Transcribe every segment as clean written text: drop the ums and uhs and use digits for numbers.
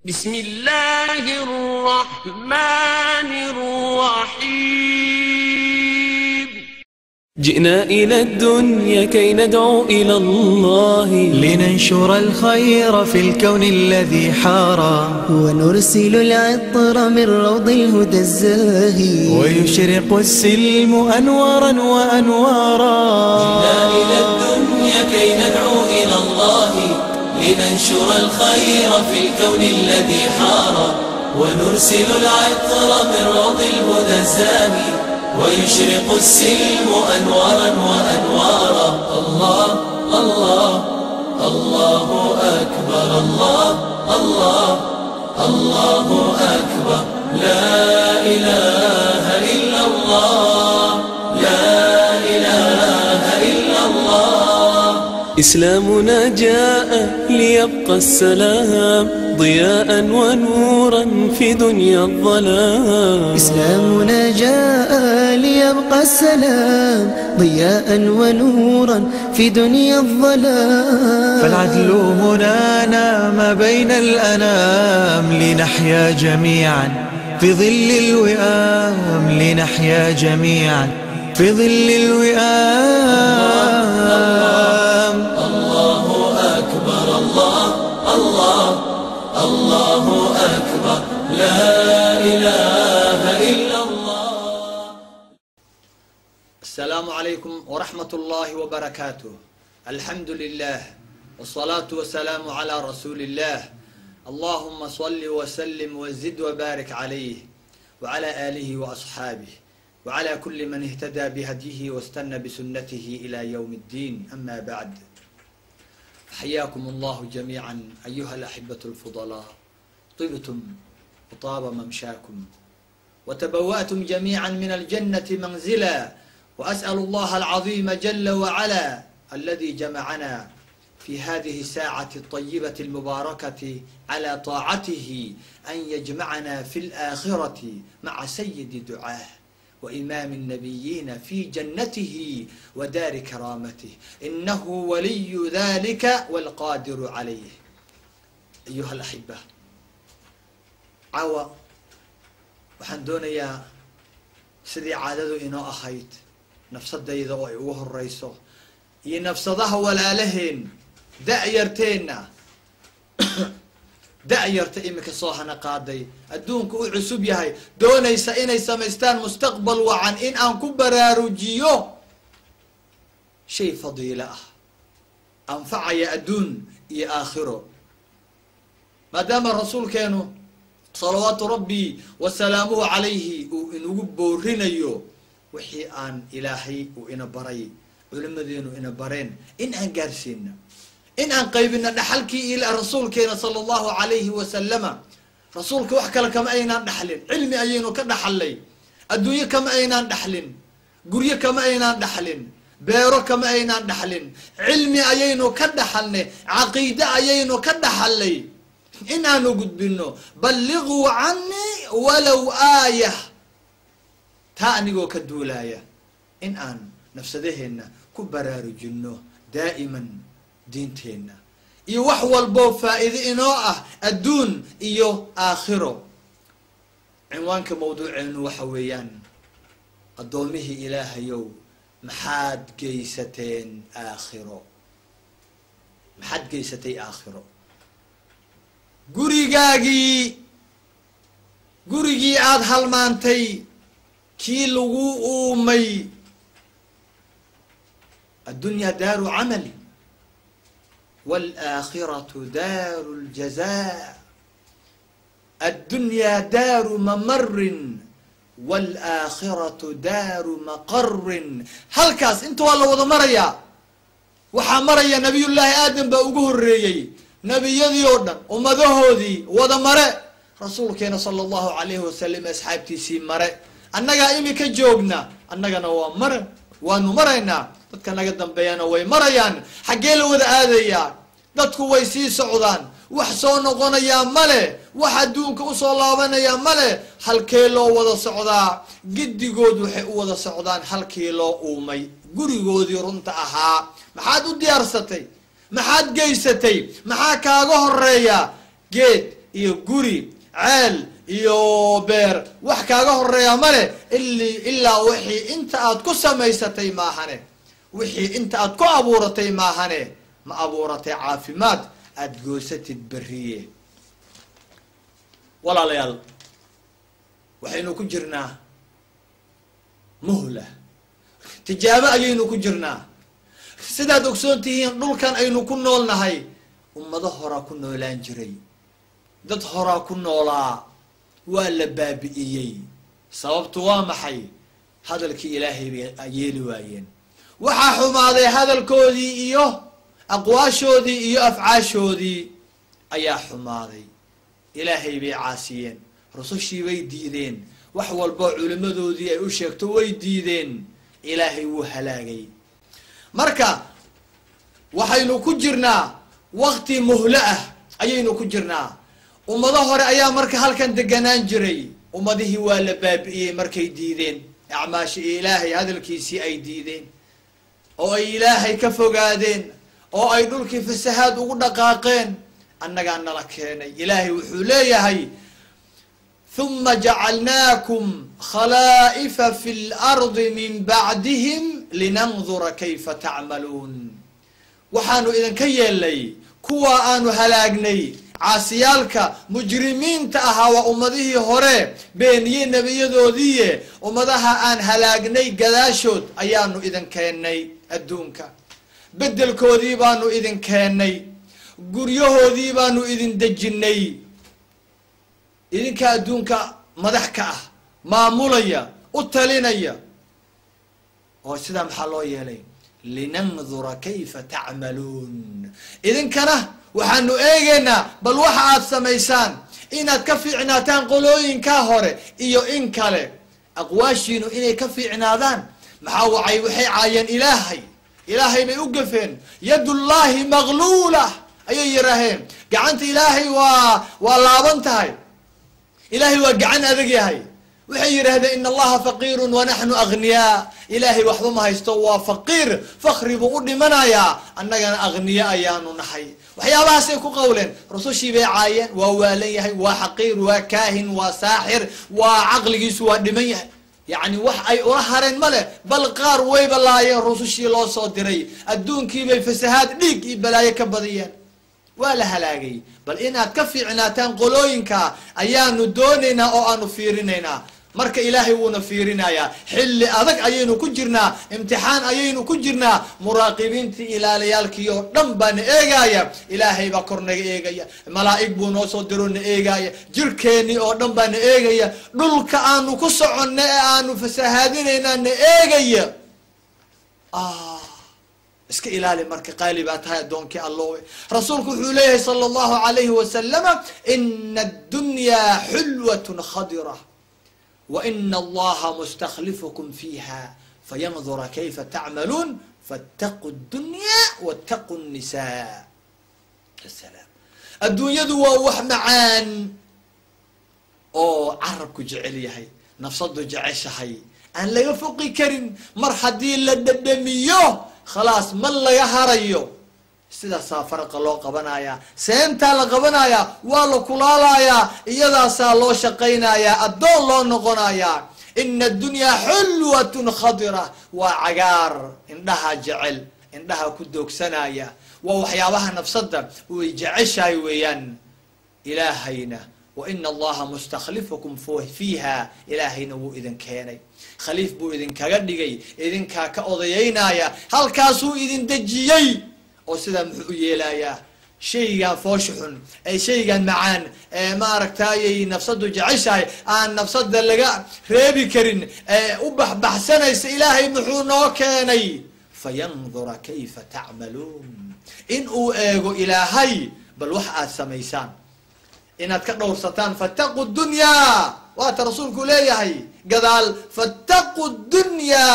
بسم الله الرحمن الرحيم. جئنا إلى الدنيا كي ندعو إلى الله، لننشر الخير في الكون الذي حارى، ونرسل العطر من روض الهدى الزاهي، ويشرق السلم أنوارا وأنوارا. جئنا إلى الدنيا كي ندعو إلى الله، لننشر الخير في الكون الذي حارى، ونرسل العطر من روض الهدى الزاهي، ويشرق السلم أنوارا وأنوارا. الله الله الله أكبر، الله الله الله أكبر، لا إله إلا الله، لا إله إلا الله. إسلامنا جاء ليبقى السلام، ضياء ونورا في دنيا الظلام. إسلامنا جاء ليبقى السلام، ضياء ونورا في دنيا الظلام. فالعدل منانا ما بين الأنام، لنحيا جميعا في ظل الوئام، لنحيا جميعا في ظل الوئام. الله أكبر، الله الله الله أكبر، لا إله إلا الله. السلام عليكم ورحمة الله وبركاته. الحمد لله والصلاة والسلام على رسول الله. اللهم صل وسلم وزد وبارك عليه وعلى آله وأصحابه وعلى كل من اهتدى بهديه واستنى بسنته إلى يوم الدين. أما بعد، حياكم الله جميعا أيها الأحبة الفضلاء، طبتم وطاب ممشاكم وتبوأتم جميعا من الجنة منزلا. وأسأل الله العظيم جل وعلا الذي جمعنا في هذه الساعة الطيبة المباركة على طاعته أن يجمعنا في الآخرة مع سيد دعاه وإمام النبيين في جنته ودار كرامته، إنه ولي ذلك والقادر عليه. أيها الأحبة، caawa waxaan doonayaa sidii caadadu inoo ahayd nafsadayda oo ay ugu horeyso iyo nafsadaha walaalaheen da-yarteenna da-yarta iminka soo hana qaaday, adduunka u cusub yahay, doonaysa inay samaystaan mustaqbal wacan, in aan ku baraarujiyo shay fadiilo ah anfacaya adduun iyo aakhiro. Maadaama rasuulkeenu salawaatu rabbi wasalaamuhu calayhi uu inagu boorinayo wixii aan ilaahay uu ina baray, culimadeenu ina bareen, in aan gaarsiino, in aan qaybino dhaxalkii rasuulkeena sala allahu calayhi wasalama. Rasuulka wax kale kama aynaan dhaxlin, cilmi ayaynu ka dhaxalnay, adduunyo kama aynaan dhaxlin, guryo kama aynaan dhaxlin, beero kama aynaan dhaxlin, cilmi ayaynu ka dhaxalnay, caqiide ayaynu ka dhaxalnay. In aanu gudbino balliguu canii walow aayah, taa anigoo ka duulaaya in aan nafsadaheenna ku baraarujino daa'iman diinteenna iyo wax walboo faa'iide inoo ah adduun iyo aakhiro. Cinwaanka mawduuceenu waxa weeyaan, addoomihii ilaahayow maxaad geysateen aakhiro? Maxaad geysatay aakhiro? Gurigaagii, gurigii aada halmaantay, kii lagu uumay. Addunyaa daaru camal waalaakhiratu daaru ljazaa. Addunyaa daaru mamarin waalaakhiratu daaru maqarin. Halkaas inta waa la wada marayaa. Waxaa maraya nabiyullaahi aadam baa ugu horreeyey, nebiyadii oo dhan ummadahoodii wada mare, rasuulkeena sala allahu calayhi wasalam asxaabtiisii mare. Annagaa iminka joogna, annagana waa mare, waanu maraynaa, dadka naga dambeeyana way marayaan. Xaggee la wada aadayaa? Dadku way sii socdaan, wax soo noqonayaa male, wax adduunka usoo laabanayaa male. Halkee loo wada socdaa? Giddigood waxay u wada socdaan halkii loo uumay, gurigoodii runta ahaa. Maxaad u diyaarsatay? Maxaad geysatay? Maxaa kaaga horeeya? Geed iyo guri, ceel iyo beer, wax kaaga horeeya male ilaa wixii inta aad ku samaysatay maahane, wixii inta aad ku abuuratay maahane. Ma abuuratay caafimaad aad goosatid beriye? Walaalayaal, waxaynu ku jirnaa muhla, tijaabo ayaynu ku jirnaa. Sidaad ogsoon tihiin, dhulkan aynu ku noolnahay ummado horaa ku noolaan jiray, dad horaa ku noolaa, waa la baabi'iyey. Sababtu waa maxay? Hadalkii Ilaahay bay yeeli waayeen. Waxaa xumaaday hadalkoodii iyo aqwaashoodii iyo afcaashoodii ayaa xumaaday. Ilaahay bay caasiyeen, rusushii bay diideen, wax walboo culimadoodii ay u sheegto way diideen. Ilaahay wuu halaagay. Marka waxaynu ku jirnaa wakti muhlo ah ayaynu ku jirnaa. Ummado hore ayaa marka halkan deganaan jiray. Ummadihii waa la baabi'iyey markay diideen acmaasha iyo Ilaahay hadalkiisii ay diideen, oo ay Ilaahay ka fogaadeen, oo ay dhulkii fasahaad ugu dhaqaaqeen. Annagaa nala keenay. Ilaahay wuxuu leeyahay: "ثم جعلناكم خلائف في الأرض من بعدهم لننظر كيف تعملون." Waxaanu idinka yeelnay kuwa aanu halaagnay, caasiyaalka mujrimiinta ahaa, waa ummadihii hore beeniyey nebiyadoodiiye. Ummadaha aan halaagnay gadaashood ayaanu idin keennay adduunka, beddelkoodii baanu idin keennay, guryahoodii baanu idin dejinnay. Idinka adduunka madax ka ah, maamulaya, u talinaya. Oo sidaa maxaa loo yeelay? لننظر كيف تعملون. Idinkana waxaanu eegaynaa bal waxa aad samaysaan, inaad ka fiicnaataan qolooyinkaa hore iyo in kale, aqwaashiinu inay ka fiicnaadaan. Maxaa wacay? Waxay caayeen Ilaahay, Ilaahay bay u gafeen. "يد الله مغلولة" ayay yidhaaheen, gacanta Ilaahay waa laaban tahay, Ilaahay waa gacan adag yahay. Waxay yidhahdeen: "إن الله فقير ونحن أغنياء." Ilaahay waxba ma haysto, waa faqiir, fakri buu u dhimanayaa, annagana aghniya ayaanu nahay. Waxyaabahaasay ku qowleen. Rusushii bay caayeen: waa waalan yahay, waa xaqiir, waa kaahin, waa saaxir, waa caqligiisu waa dhiman yahay. Yacni wax ay ula hareen ma leh, bal qaar wayba laayeen rusushii loo soo diray. Adduunkiibay fasahaad, dhiig iyo balaayo ka badiyeen, waa la halaagay. Bal inaad ka fiicnaataan qolooyinka ayaanu doonaynaa oo aanu fiirinaynaa. Marka Ilaahay wuuna fiirinayaa. Xilli adag ayaynu ku jirnaa, imtixaan ayaynu ku jirnaa. Muraaqibiintii, ilaalayaalkii oo dhan baa na eegaya. Ilaahay baa kor naga eegaya, malaa'ig buu noo soo diroo na eegaya, jirkeennii oo dhan baa na eegaya, dhulka aanu ku soconna ee aanu fasahaadinaynaa na eegaya. Iska ilaali marka, qaali baa tahay, addoonkii Allowe. Rasuulku wuxuu leeyahay صلى الله عليه وسلم: "إن الدنيا حلوة خضرة وإن الله مستخلفكم فيها فينظر كيف تعملون فاتقوا الدنيا واتقوا النساء." Asalaam. Adduunyadu waa wax macaan oo carabku jecel yahay, nafsadu jeceshahay, aan laga foqi karin. Mar haddii la dhadhamiyo, khalaas, ma laga harayo. Sidaasaa faraqa loo qabanayaa, seentaa la qabanayaa, waa la kulaalayaa, iyadaasaa loo shaqaynayaa, addoon loo noqonayaa. إن الدنيا حلوة خضرة, waa cagaar indhaha jecel, indhaha ku doogsanaya, waa waxyaabaha nafsadda way jeceshahay weeyaan. Ilaahayna: "وإن الله مستخلفكم فيها." Ilaahayna wuu idin keenay, khaliif buu idinkaga dhigay, idinkaa ka odayeynaya, halkaasuu idin dejiyey. Oo sidaa muxuu u yeelayaa? Shaygan foosha xun ee shaygan macaan ee maaragtayay nafsadu jeceshahay, aan nafsada laga reebi karin, ee u baxbaxsanaysa, Ilaahay muxuu noo keenay? فينظر كيف تعملون, in uu eego Ilaahay bal wax aad samaysaan, inaad ka dhowrsataan. فاتقوا الدنيا, waata rasuulku leeyahay gadaal. فاتقوا الدنيا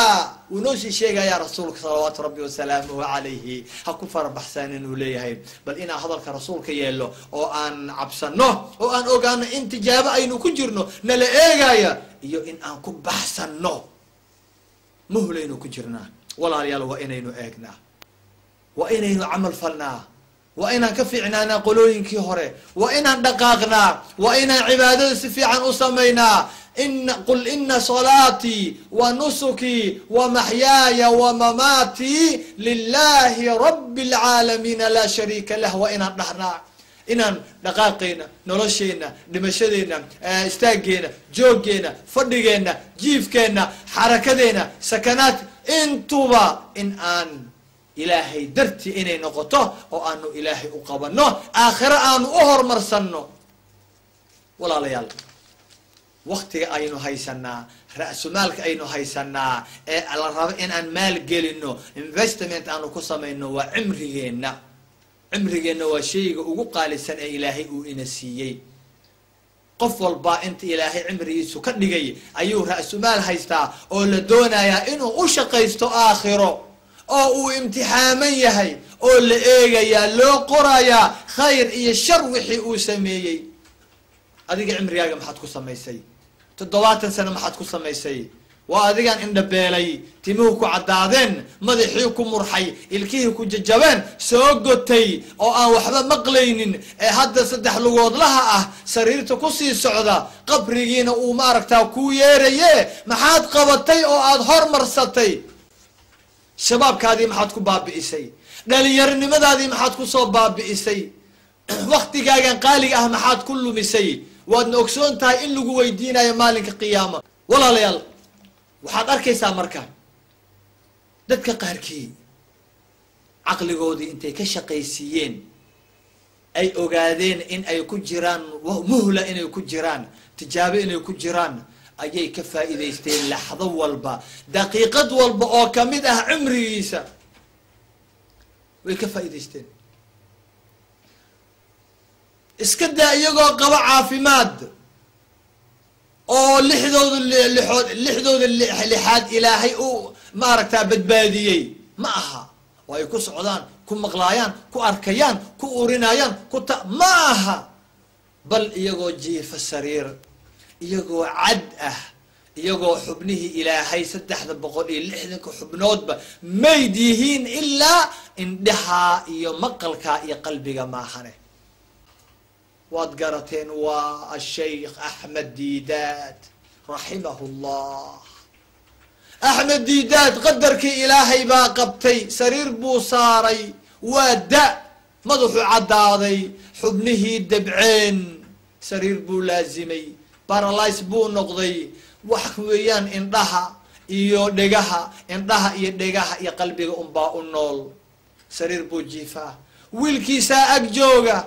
wuu noo sii sheegayaa rasuulka صلوات ربي وسلامه عليه. Ha ku farabaxsaan inuu leeyahay. Bal inaan hadalka rasuulka yeelo oo aan cabsano oo aan ogaano in tijaabo aynu ku jirno, nala eegaya, iyo in aan ku baxsano. Muhlaynu ku jirnaa, walaalayaal. Waa inaynu eegnaa, waa inaynu camal falnaa. Waa inaan ka fiicnaanaa qolooyinkii hore, waa inaan dhaqaaqnaa, waa inaan cibaadada si fiican u samaynaa. Qul ina salaatii wa nusukii wa maxyaaya wa mamaatii lilahi rabbi alcaalamiina laa shariika lah. Waa inaan dhahnaa, inaan dhaqaaqeyna, nolosheenna, dhimashadeenna, istaaggeena, jooggeena, fadhigeenna, jiifkeenna, xarakadeenna, sakanaad, intuba in aan Ilaahay dartii inay noqoto oo aanu Ilaahay u qabanno, aakhiro aanu u horumarsanno. Walaalayaal, waktiga aynu haysanaa, ra-sumaalka aynu haysanaa ee la rabo inaan maalgelino, investment aanu ku samayno, waa cimrigeenna. Cimrigeenna waa shayga ugu qaalisan ee Ilaahay uu ina siiyey. Qof walbaa inta Ilaahay cimrigiisu ka dhigay ayuu ra-sumaal haystaa oo la doonayaa inuu u shaqaysto aakhiro, oo uu imtixaaman yahay oo la eegayaa, loo qorayaa khayr iyo shar wixii uu sameeyey. Adiga cimrigaaga maxaad ku samaysay? 70 sano maxaad ku samaysay? Waa adigaan indhabeelay, timuhu ku caddaadeen, madaxii ku murxay, ilkihii ku jajabeen, soo gotay oo aan waxba maqlaynin, ee hadda saddex lugoodlaha ah, sariirta kusii socda, qabrigiina uu maaragtaa kuu yeeraye. Maxaad qabatay oo aada hormarsatay? Shabaabkaadii maxaad ku baabi'isay? Dhalinyaronimadaadii maxaad kusoo baabi'isay? Waktigaagan qaaliga ah maxaad ku lumisay? Waadna ogsoon tahay in lagu weydiinayo maalinka qiyaama. Walaalayaal, waxaad arkaysaa marka dadka qaarkii caqligoodii intay ka shaqaysiiyeen ay ogaadeen in ay ku jiraan muhla, inay ku jiraan tijaabo, inay ku jiraan, ayay ka faa'iidaysteen laxdo walba, daqiiqad walba oo kamid ah cimrigiisa way ka faa'iidaysteen. Iska daa iyagoo qaba caafimaad oo lixdooda lixood, lixdooda lixaad Ilaahay u maaragtaa badbaadiyey, ma aha oo ay ku socdaan, ku maqlaayaan, ku arkayaan, ku urinayaan, ku ta, ma aha, bal iyagoo jiifa sariir, iyagoo cad ah, iyagoo xubnihii Ilaahay 360-ka xubnoodba mayd yihiin ilaa indhahaa iyo maqalkaa iyo qalbiga maahane. Waad garateen, waa ashaykh Axmed Diidaad raximahu llah. Axmed Diidaad qadarkii Ilaahay baa qabtay, sariir buu saaray, waa da, madaxu caddaaday, xubnihii dabceen, sariir buu laazimay, paralyze buu noqday. Wax weeyaan indhaha iyo dhegaha, indhaha iyo dhegaha iyo qalbiga unbaa u nool. Sariir buu jiifaa, wiilkiisaa ag jooga,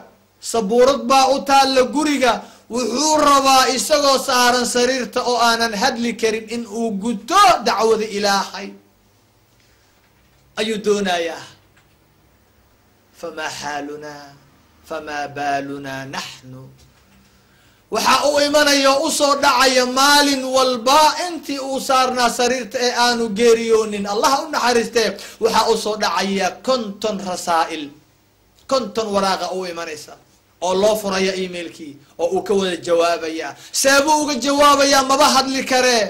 sabuurad baa u taalla guriga. Wuxuu rabaa isagoo saaran sariirta oo aanan hadli karin in uu guto dacwada Ilaahay ayuu doonayaa. Famaa xaalunaa, famaa baalunaa naxnu? Waxaa u imanaya o usoo dhacaya maalin walba intii uu saarnaa sariirta ee aanu geeriyoonin, Allaha u naxariistee, waxaa usoo dhacaya 50 rasaa'il, 50 waraaqa u imanaysa oo loo furaya emailkii oo uu ka wada jawaabaya. Seebuu uga jawaabayaa? Maba hadli karee.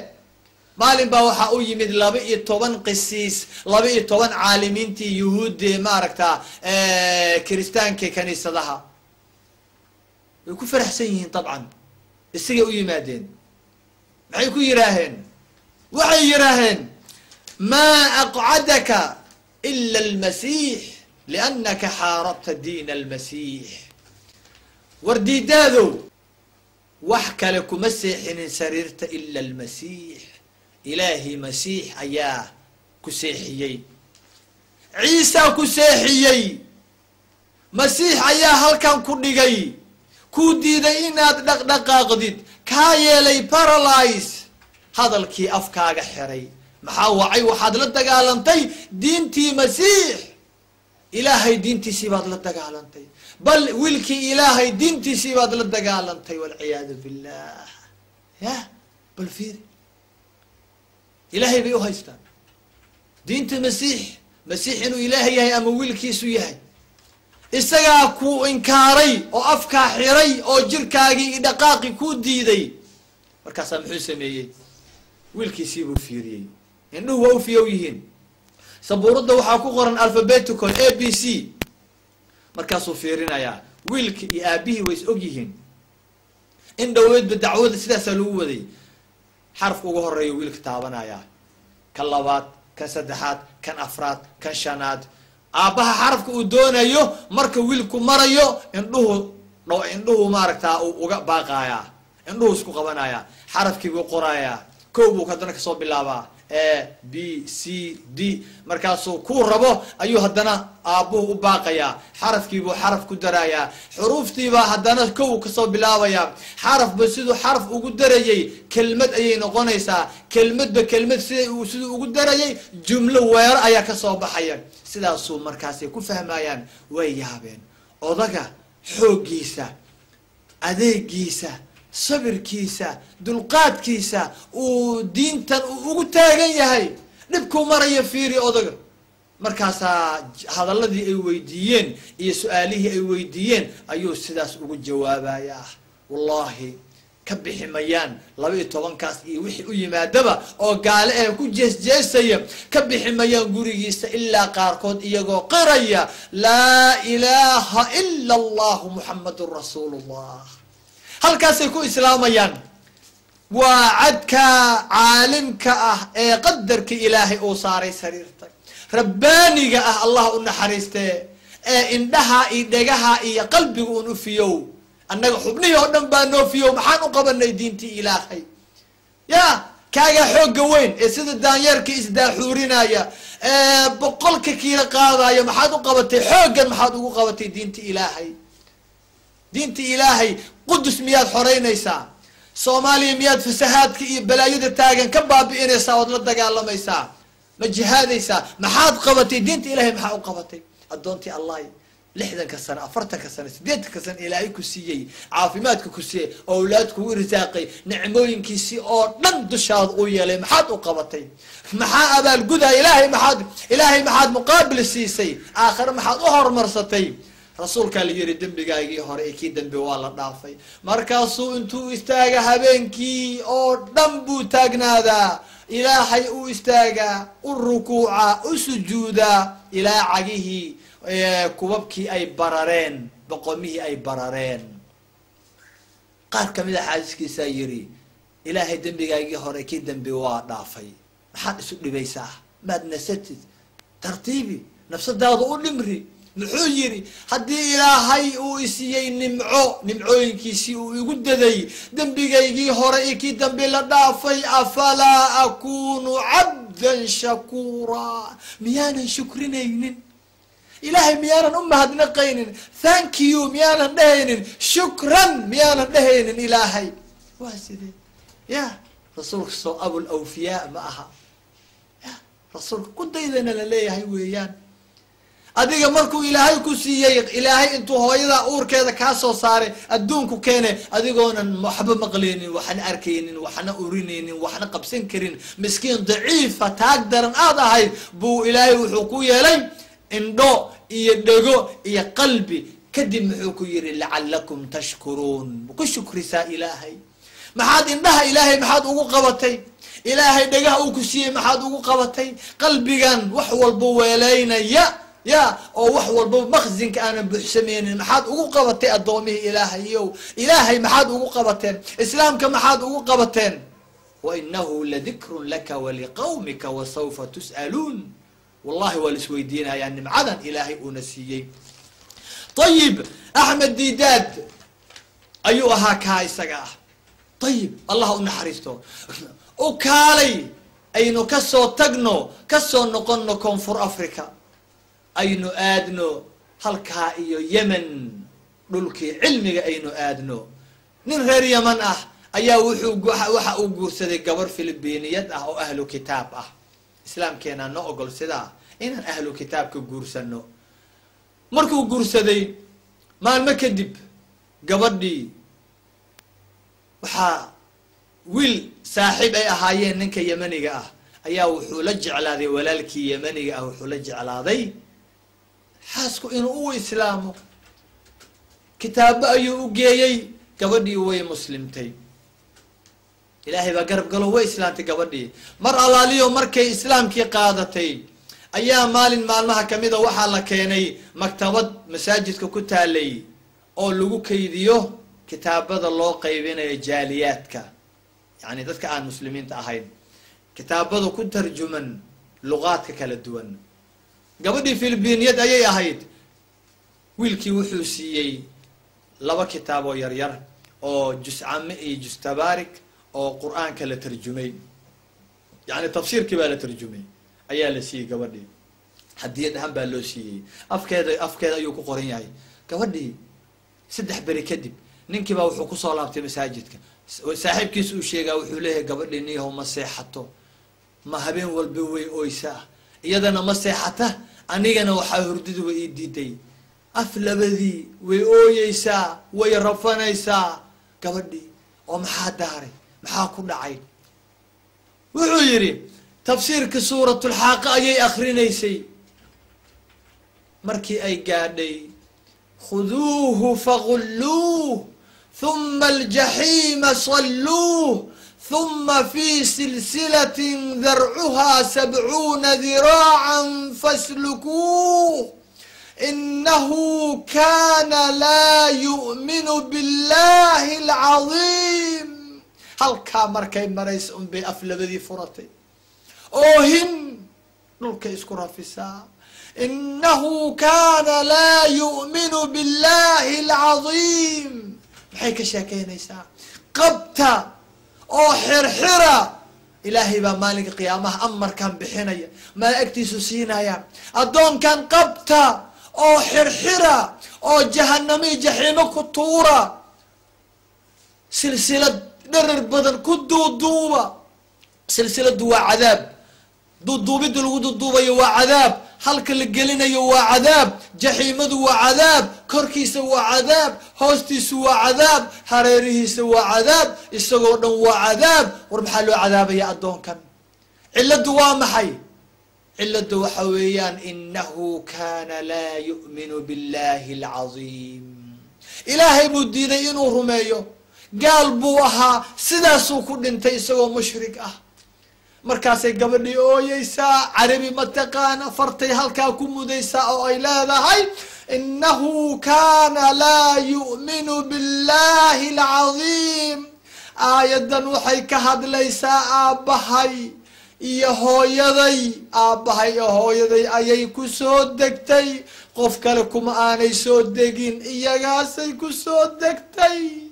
Maalin baa waxaa u yimid 12 qisiis, 12 caalimiintii Yuhuudde, maaragta kiristaanka kaniisadaha. Way ku faraxsan yihiin dabcan, isagay u yimaadeen. Maxay ku yidhaaheen? Waxay yidhaaheen: "Maa aqcadaka ila almasiix liannaka xaarabta diina almasiix." War diidaadow, wax kale kuma seexinin sariirta ila almasiix, Ilaahi Masiix ayaa ku seexiyey, Ciisaa ku seexiyey, Masiix ayaa halkan ku dhigay, kuu diiday inaad dhaqdhaqaaqdid, kaa yeelay paralyze, hadalkii afkaaga xiray. Maxaa wacay? Waxaad la dagaalantay diintii Masiix, Ilaahay diintiisii baad la dagaalantay, bal wiilkii Ilaahay diintiisii baad la dagaalantay, walciyaadu billah. Ya bal fiiri, Ilaahay bay u haystaan diinta Masiix, Masiix inuu Ilaahay yahay ama wiilkiisu yahay. Isagaa ku inkaaray oo afkaa xiray oo jirkaagii i dhaqaaqi ku diiday. Markaasaa muxuu sameeyey? Wiilkiisii buu fiiriyey. Indhuhu waa u fiyow yihiin. Sabuuradda waxaa ku qoran alphabetical A B C. Markaasuu fiirinayaa wiilki iyo aabihii way is og yihiin. In dhaweydba dacwada sidaasaa lagu waday. Xarafka ugu horeeya wiilka taabanayaa, kan labaad, kan saddexaad, kan afraad, kan shanaad. Aabbaha xarafka uu doonayo marka wiilku marayo indhuhu maaragtaa uu uga baaqayaa, indhuhu isku qabanayaa, xarafkii buu qorayaa. Kow buu haddana kasoo bilaabaa, A B C D. Markaasuu kuu rabo ayuu haddana aabbuhu u baaqayaa, xarafkiibuu xaraf ku darayaa, xuruuftiibaa haddana kow kasoo bilaabayaa. Xarafba siduu xaraf ugu darayay kelmad ayay noqonaysaa, kelmadba kelmad siduu ugu darayay jumlo weero ayaa kasoo baxaya. Sidaasuu markaasay ku fahmayaan. Way yaabeen odaga xooggiisa, adeegiisa, sabirkiisa, dulqaadkiisa uu diintan uu ugu taagan yahay. Dhibkuu maraya fiiri odaga. Markaasaa hadaladii ay weydiiyeen iyo su-aalihii ay weydiiyeen ayuu sidaas ugu jawaabayaa. Wallahi ka bixi mayaan 12kaas iyo wixii u yimaadaba oo gaale eh ku jeesjeesaya, ka bixi mayaan gurigiisa ilaa qaarkood iyagoo qiraya laa ilaaha ila allahu muxamadun rasuulullah. Halkaasay ku islaamayaan. Waa cadka caalimka ah ee qadarka ilaahay uu saaray sariirta rabbaaniga ah, Allah u naxariistee, ee indhaha iyo dhegaha iyo qalbiga uun u fiyow. Annaga xubnihii oo dhan baa noo fiyow. Maxaan u qabanay diintii ilaahay? Ya kaagaa xoogga weyn ee sida daanyeerka isdaaxuurinaya ee 100ka kiilo qaadaya, maxaad u qabatay xooggan? Maxaad ugu qabatay diinta ilaahay? Diinta ilaahay Qudus miyaad xoreynaysaa? Soomaaliya miyaad fasahaadka iyo balaayada taagan ka baabi'inaysaa ood la dagaalamaysaa? Ma jihaadaysaa? Maxaad qabatay diinta ilahay? Maxaa u qabatay addoontii Allah 60ka sano, 40ka sano, 80ka sano ilaahay ku siiyey, caafimaadka ku siiyey, owlaad kugu irsaaqay, nicmooyinkiisii oo dhan dushaada u yeelay? Maxaad u qabatay? Maxaa abaalgudaa ilaahay? Maxaad ilaahay maxaad muqaabil siisay? Aakhare maxaad u horumarsatay? Rasuulkaa la yiri dembigaagii hore ee kii dambe waa la dhaafay. Markaasuu intuu istaaga habeenkii oo dhan buu taagnaadaa, ilaahay u istaagaa, u rukuucaa, u sujuudaa ilaa cagihii kubabkii ay barareen, boqomihii ay barareen. Qaar kamid a xaajiskiisaa yiri ilaahay dembigaagii hore kii dambe waa dhaafay, maxaad isu dhibaysaa? Maad nasatid, tartiibi nafsadaada u dhimri. Muxuu yiri? Haddii ilaahay uu isiiyey nimco, nimcooyinkiisii uu igu daday, dembigaygii hore iyo kii dambe la dhaafay, afalaa akunu cabdan shakuura? Miyaanan shukrinaynin ilaahay? Miyaanan u mahadnaqaynin? Thank you miyaanan dhehaynin? Shukran miyaanan dhehaynin ilaahay? Waa sidee ya rasuulka soo abul awfiyaa ma aha? Ya rasuulka ku daydana la leeyahay weeyaan. Adiga markuu ilaahay ku siiyey, ilaahay intuu hooyada uurkeeda kaa soo saaray adduunku keene, adigoonan waxba maqlaynin, waxna arkaynin, waxna urinaynin, waxna qabsan karin, miskiin daciifa taag daran aad ahayd, buu ilaahay wuxuu ku yeelay indho iyo dhego iyo qalbi. Kadib muxuu ku yiri? Lacalakum tashkuruun. Ku shukrisaa ilaahay. Maxaad indhaha ilaahay maxaad ugu qabatay? Ilaahay dhegaha uu ku siiyey maxaad ugu qabatay? Qalbigan wax walba weeleynaya ya oo wax walba makzinka aanan buuxsameynin maxaad ugu qabatay? Addoomihii ilaahayow, ilaahay maxaad ugu qabateen? Islaamka maxaad ugu qabateen? Wainahu ladikrun laka waliqawmika wasawfa tus'aluun. Wallahi waa la isweydiinayaa nimcadan ilaahay uuna siiyey. Ayib, Axmed Didaad ayuu ahaa kaa isaga ah. Ayib, Allah u naxariisto. U kaalay aynu kasoo tagno, kasoo noqono Koonfur Africa, aynu aadno halkaa iyo Yemen, dhulkii cilmiga aynu aadno. Nin reer Yeman ah ayaa wuxuu waxa uu guursaday gabar Philibiiniyad ah oo ahlu kitaab ah. Islaamkeena no ogol sidaa inaan ahlu kitaabka guursano. Markuu guursaday maalmo kadib gabadhii waxaa wiil saaxiib ay ahaayeen ninka Yemaniga ah ayaa wuxuu la jeclaaday, walaalkii Yemaniga ah wuxuu la jeclaaday xaasku inuu u islaamo. Kitaabo ayuu u geeyey, gabadhii way muslimtay. Ilaahay baa garab galo, way islaamtay gabadhii. Mar alaaliyo markay islaamkii qaadatay Ayaa maalin maalmaha kamida waxaa la keenay maktabad masaajidka ku taalay oo lagu kaydiyo kitaabada loo qaybinayo jaaliyaadka, yani dadka aan muslimiinta ahayn, kitaabada ku tarjuman luqaadka kala duwan. Gabadhii Philibiiniyad ayay ahayd. Wiilkii wuxuu siiyey 2 kitaab oo yaryar oo juscame iyo jus tabaarik oo qur-aanka la tarjumay, yani tafsiirkii baa la tarjumay ayaa la siiyey gabadhii. Hadiyad ahaan baa loo siiyey, afkeeda ayuu ku qoran yahay. Gabadhii 3 beri kadib ninkii baa wuxuu kusoo laabtay masaajidka. Saaxiibkiis uu sheegaa wuxuu leeyahay gabadhii niyahow ma seexato, ma habeen walba way oysaa, iyadana ma seexata, anigana waxaa hurdidu way ii diiday. Af labadii way ooyeysaa, way rafanaysaa gabadhii. Oo maxaa daaray, maxaa ku dhacay? Wuxuu yidhi tafsiirka suuratulxaaqa ayay akrinaysay. Markii ay gaadhay khuduuhu fagulluuh thuma aljaxiima salluuh thuma fi silsilatin darcuhaa 70 diraacan faslukuuh inahu kana laa yu'minu billahi alcadiim. Halkaa markay maraysa unbay af labadii furatay, oohin dhulka isku rafisaa. Inahu kana laa yu'minu billahi alcadiim. Maxay ka sheekeynaysaa? Qabta oo xirxira. Ilaahay baa maalinka qiyaamaha amarkan bixinaya, malaa'igtiisu siinaya. Addoonkan qabta oo xirxira oo jahanami jaxiimo ku tuura, silsilad dherer badan ku duuduuba. Silsiladu waa cadaab, duuduubidda lagu duuduubayo waa cadaab, halka la gelinayo waa cadaab, jaxiimadu waa cadaab, korkiisa waa cadaab, hoostiisu waa cadaab, hareerihiisa waa cadaab, isagoo dhan waa cadaab. War maxaa loo cadaabaya addoonkan? Ciladu waa maxay? Ciladu waxa weeyaan inahu kana laa yu'minu billahi alcadiim. Ilaahay buu diiday inuu rumeeyo, gaal buu ahaa, sidaasuu ku dhintay isagoo mushrik ah. Markaasay gabadhii ooyeysaa, carabi ma taqaana, fartay halkaa ku mudaysaa oo ay leedahay inahu kana laa yu'minu billahi alcadiim. Aayadan waxay ka hadlaysaa aabbahay iyo hooyaday. Aabbahay iyo hooyaday ayay ku soo degtay, qof kale kuma aanay soo degin, iyagaasay ku soo degtay.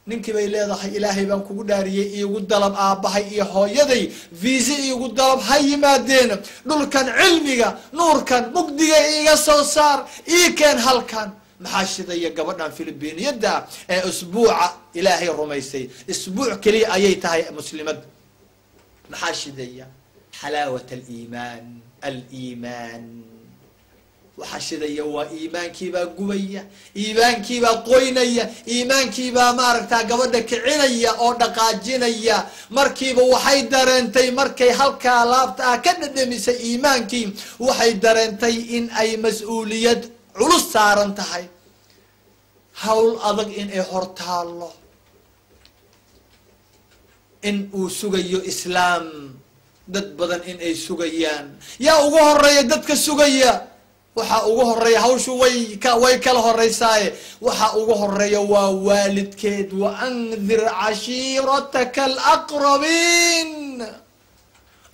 Ninkii bay leedahay ilaahay baan kugu dhaariyey, iigu dalab aabbahay iyo hooyaday, viisa iigu dalab, ha yimaadeen dhulkan cilmiga nuurkan mugdiga iiga soo saar, ii keen halkan. Maxaa shidaya gabadhan Philibiiniyadda ee usbuuca ilaahay rumaysay? Isbuuc keliya ayay tahay muslimad. Maxaa shidaya? Xalaawat aliimaan. Aliimaan waxaa shidaya waa iimaankiibaa gubaya, iimaankiibaa qoynaya, iimaankiibaa maaragtaa gabadha kicinaya oo dhaqaajinaya. Markiiba waxay dareentay, markay halkaa laabta ah ka dhadhamisay iimaankii, waxay dareentay in ay mas-uuliyad culus saaran tahay, hawl adag in ay hortaallo, in uu sugayo islaam, dad badan in ay sugayaan. Yaa ugu horeeya dadka sugaya? Waxaa ugu horeeya, hawshu way kala horeysaaye, waxaa ugu horeeya waa waalidkeed. Wa andir cashiirataka alaqrabiin.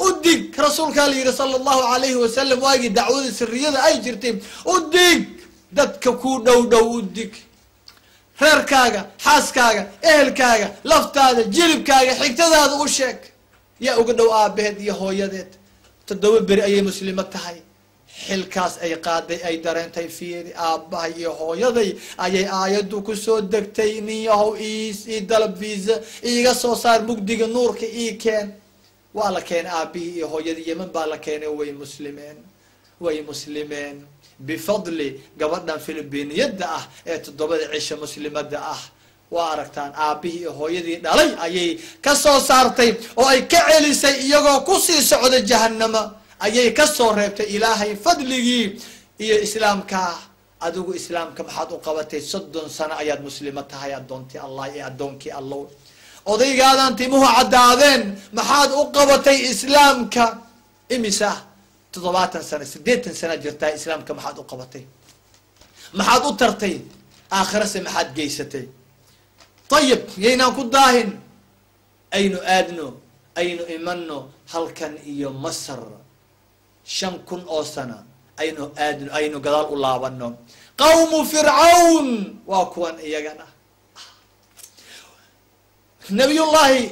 Udig, rasuulkaa la yidhi sala allahu alayhi wasalam waagii dacwada siriyada ay jirtay, udig dadka ku dhow dhow, udig reerkaaga, xaaskaaga, ehelkaaga, laftaada, jilibkaaga, xigtadaada u sheeg. Yaa uga dhow aabaheed iyo hooyadeed? 7 beri ayay muslimo tahay. Xilkaas ay qaaday ay dareentay, fiiri aabbahay iyo hooyaday ayay aayaddu kusoo degtay. Nin yahow ii dalab viisa, iiga soo saar mugdiga, nuurka ii keen. Waa la keenay aabihii iyo hooyadii, Yemen baa la keenay. Way muslimeen, way muslimeen bifadli gabadhan Philibiiniyadda ah ee 7 cisha muslimadda ah. Waa aragtaan, aabihii iyo hooyadii dhalay ayay ka soo saartay oo ay ka celisay iyagoo kusii socda jahanama, ayay ka soo reebtay ilaahay fadligii iyo islaamka. Adigu islaamka maxaad u qabatay? 30 sano ayaad muslimo tahay, addoontii Allah iyo addoonkii Allow. Odaygaadan timuhu caddaadeen maxaad u qabatay islaamka? Imisa 70 sano 80 sano jirtaa, islaamka maxaad u qabatay, maxaad u tartay, aakhirase maxaad geysatay? Ayib, yaynaan ku daahin, aynu aadno, aynu imano halkan iyo Masar 5000 oo sano aynu aadno, aynu gadaal u laabano. Qawmu Fircawn waa kuwan iyagana. Nabiyullahi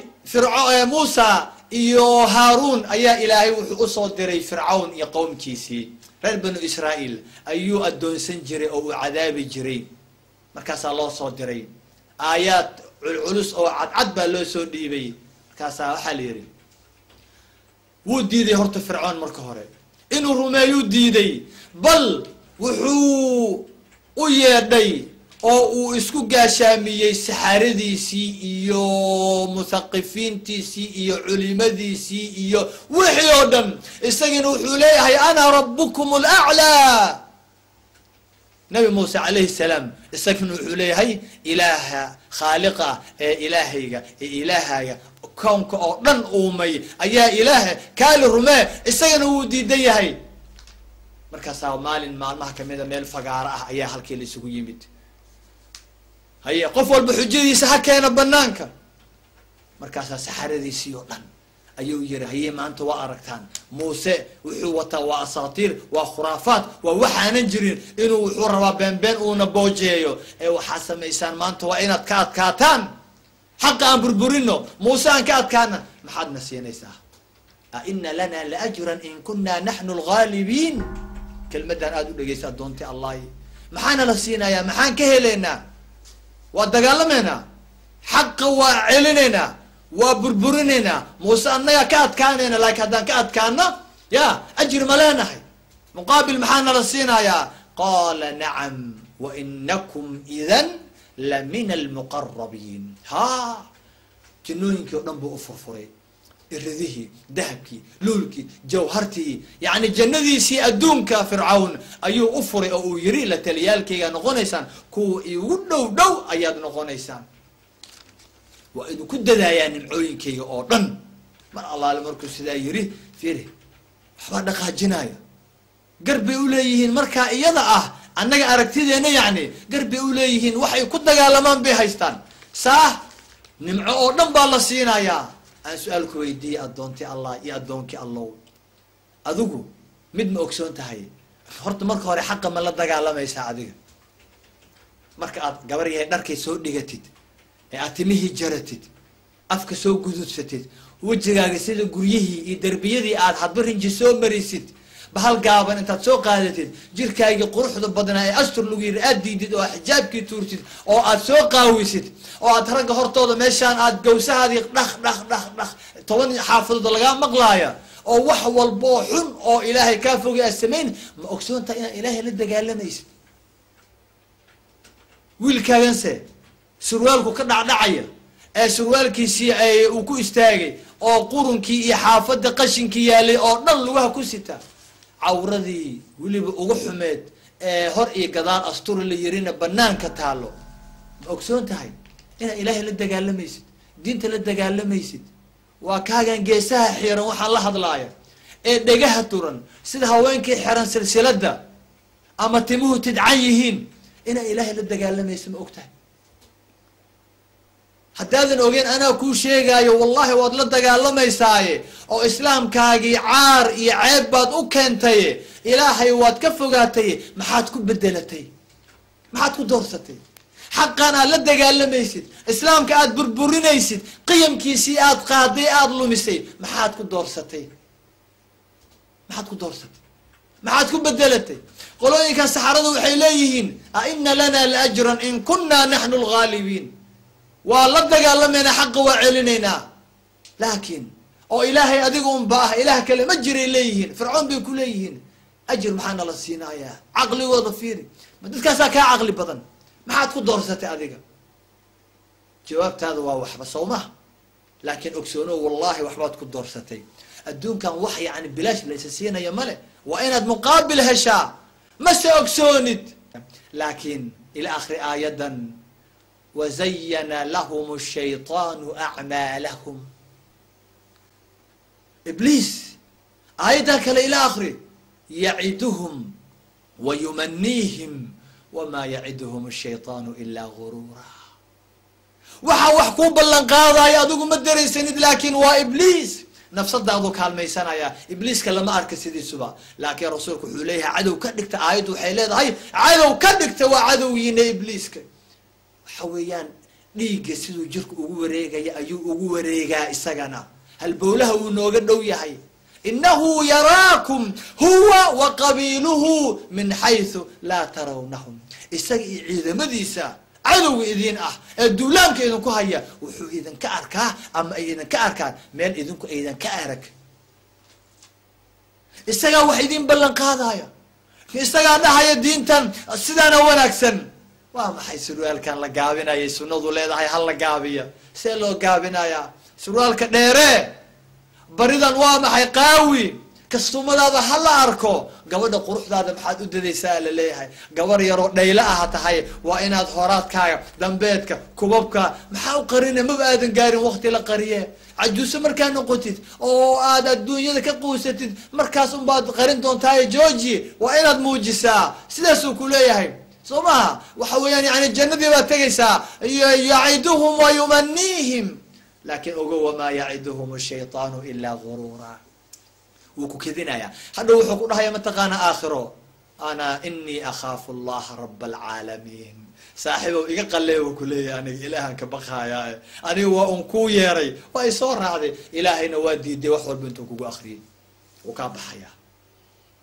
Muusa iyo Haaruun ayaa Ilaahay wuxuu usoo diray Fircawn iyo qowmkiisii. Reer Banu Israa'iil ayuu addoonsan jiray oo uu cadaabi jiray. Markaasaa loo soo diray aayaad culculus oo cadcad baa loo soo dhiibay. Markaasaa waxaa la yidhi, wuu diiday horta Fircoon marka hore inuu rumeeyuu diiday, bal wuxuu u yeedhay oo uu isku gaashaamiyey saxaaradiisii iyo muthaqifiintiisii iyo culimadiisii iyo wixii oo dhan. Isagina wuxuu leeyahay ana rabbukum alaclaa. Nabi Muuse calayhi salaam isagina wuxuu leeyahay ilaaha khaaliqa ee ilaahayga ee ilaahaaga kownka oo dhan uumay ayaa ilaaha, kaali rumee. Isagana wuu diidan yahay. Markaasaa maalin maalmaha kamida meel fagaaro ah ayaa halkii la isugu yimid. Haye, qof walba xujadiisa ha keena banaanka. Markaasaa saxaradiisii oo dhan ayuu yiri, haye maanta waa aragtaan Muuse wuxuu wataa waa asaatiir, waa khuraafaat, waa waxaanan jirin, inuu wuxuu rabaa beenbeen uuna boojeeyo. Ee waxaa samaysaan maanta waa inaad ka adkaataan xaqa, aan burburino, Muuse aan ka adkaana. Maxaadna siinaysaa? A ina lana laajran in kuna naxnu alghaalibiin. Kelmaddan aada u dhegeysa adoonti Allahi, maxaana la siinayaa? Maxaan ka helaynaa? Waa dagaalamaynaa, xaqa waa celinaynaa, waa burburinaynaa, Muuse annagaa ka adkaanayna, laakiin haddaan ka adkaano ya ajri ma leenahay, muqaabil maxaa nala siinayaa? Qaala nacam wa inakum idan la min almuqarabiin. Ha, jannooyinkii o dhan buu u furfuray, iridihii, dahabkii, luulkii, jawhartii, yacni jannadiisii adduunka Fircawn ayuu u furay oo uu yiri la taliyaalkaygaa noqonaysaan, kuwa igu dhow dhow ayaad noqonaysaan, waa idinku dadaayaa nimcooyinkayga oo dhan. Mar allaale markuu sidaa yiri, fiiri, waxbaa dhaqaajinaya, gar bay u leeyihiin markaa iyada ah, annaga aragtideena yacni gar bay u leeyihiin, waxay ku dagaalamaan bay haystaan, saah nimco oo dhan baa la siinayaa. Aan su-aal ku weydiiyey addoontii Allah iyo addoonkii Allow, adigu mid ma ogsoon tahay? Horta marka hore xaqa ma la dagaalamaysaa adiga? Marka aad gabar yahay dharkay soo dhigatid ee aad timihii jaratid, afka soo gududsatid, wejigaaga sida guryihii iyo derbiyadii aad hadba rinji soo marisid, bahal gaaban intaad soo qaadatid, jirkaagii quruxda badnaa ee astur lagu yiri aad diidid oo xijaabkii tuurtid oo aad soo qaawisid oo aad ragga hortooda meeshaan aad gawsahaadii dhaq dhaq dhaq dhaq 10 xaafadood lagaa maqlaaya oo wax walba oo xun oo Ilaahay kaa fogay aad samayn, ma ogsoontahay inaad Ilaahay la dagaalamaysid? Wiilkaaganse surwaalku ka dhacdhacaya ee surwaalkiisii uu ku istaagay oo qurunkii iyo xaafadda qashinkii yaalay oo dhan lugaha ku sita, cawradii weliba ugu xumeed ee hor iyo gadaal asturi la yirina banaanka taalo, ma ogsoon tahay inaad Ilaahay la dagaalamaysid, diinta la dagaalamaysid? Waa kaagan geesaha xiran waxaan la hadlaaya ee dhegaha turan sida haweenkii xiran silsiladda ama timuhu tidcan yihiin, inaad Ilaahay la dagaalamaysid ma og tahay? Haddaadan ogeyn anaa kuu sheegaayo, wallahi waad la dagaalamaysaaye oo islaamkaagii caar iyo ceeb baad u keentaye, Ilaahay waad ka fogaatay, maxaad ku bedelatay? Maxaad ku doorsatay? Xaqan aad la dagaalamaysid, islaamka aad burburinaysid, qiyamkiisii aad qaaday aad lumisay, maxaad ku doorsatay? Maxaad ku doorsatay? Maxaad ku bedelatay? Qolooyinkan saxaradu waxay leeyihiin a ina lana laajran in kuna naxnu alghaalibiin. Waa la dagaalamaynaa, xaqa waa celinaynaa, laakiin oo Ilaahay adiga unba ah, ilaah kale ma jiray leeyihiin. Fircoon bay ku leeyihiin ajir maxaa nala siinayaa? Caqligooda fiiri, ma dadkaasaa kaa caqli badan? Maxaad ku doorsatay adiga? Jawaabtaada waa waxba sow maha, laakiin ogsoono wallahi waxbaad ku doorsatay. Adduunkan wax yacni bilaash laysa siinaya male, waa inaad muqaabil heshaa, mase ogsoonid. Laakiin ila akhri aayadan, wazayana lahum shayطaanu acmaalahum. Ibliis aayaddan kale ila akhri. Yaciduhum wa yumaniihim wamaa yaciduhum ashaytaanu ilaa guruura. Waxa wax kuu ballan qaadaya adigu ma daraysanid, laakiin waa ibliis nafsadaadu kaalmaysanaya. Ibliiska lama arka sidiisuba, laakiin rasuulku wuxuu leeyahay cadow ka dhigta. Aayaddu waxay leedahay cadow ka dhigta, waa cadowgiina ibliiska. Waxa weeyaan dhiigga siduu jirku ugu wareegaya ayuu ugu wareegaa isagana, halbowlaha wuu nooga dhow yahay. Inahu yaraakum huwa wa qabiiluhu min xaysu laa tarawnahum. Isaga iyo ciidamadiisa cadowga idin ah ee duulaanka idinku haya wuxuu idinka arkaa ama ay idinka arkaan meel idinku aydan ka arag. Isagaa wax idin ballan qaadaya, isagaa dhahaya diintan sidaana wanaagsan. Waa maxay surwaalkan la gaabinayay? Sunnadu leedahay hal la gaabiya, see loo gaabinayaa? Surwaalka dheeree baridan waa maxay? Qaawi kastumadaada ha la arko. Gabadha quruxdaada maxaad u dadaysaa laleeyahay? Gabar yaroo dhaylo aha tahay, waa inaad horaadkaaga dambeedka kubabka maxaa u qarina? Maba aadan gaarin waqti la qariye. Cajuuso markaa noqotid oo aad adduunyada ka quusatid, markaas unbaad qarin doontaaye georgi, waa inaad muujisaa. Sidaasuu ku leeyahay, soo maha? Waxa weeyaan yani jannadii baad tegaysaa. Yaciduhum wa yumaniihim, laakiin ogo wamaa yaciduhum ashaytaanu ilaa guruura. Wuu ku kedinayaa, hadhow wuxuu ku dhahaya mataqaana aakhiro, ana inii akhaafu allaha raba alcaalamiin. Saaxiibow iga qalee, wuu ku leeyahay, aniga ilaahan ka baqayaa, aniga waa un kuu yeeray, waa isoo raacday, ilaahayna waa diiday. Wax walba intuu kugu akriyay wuu kaa baxayaa.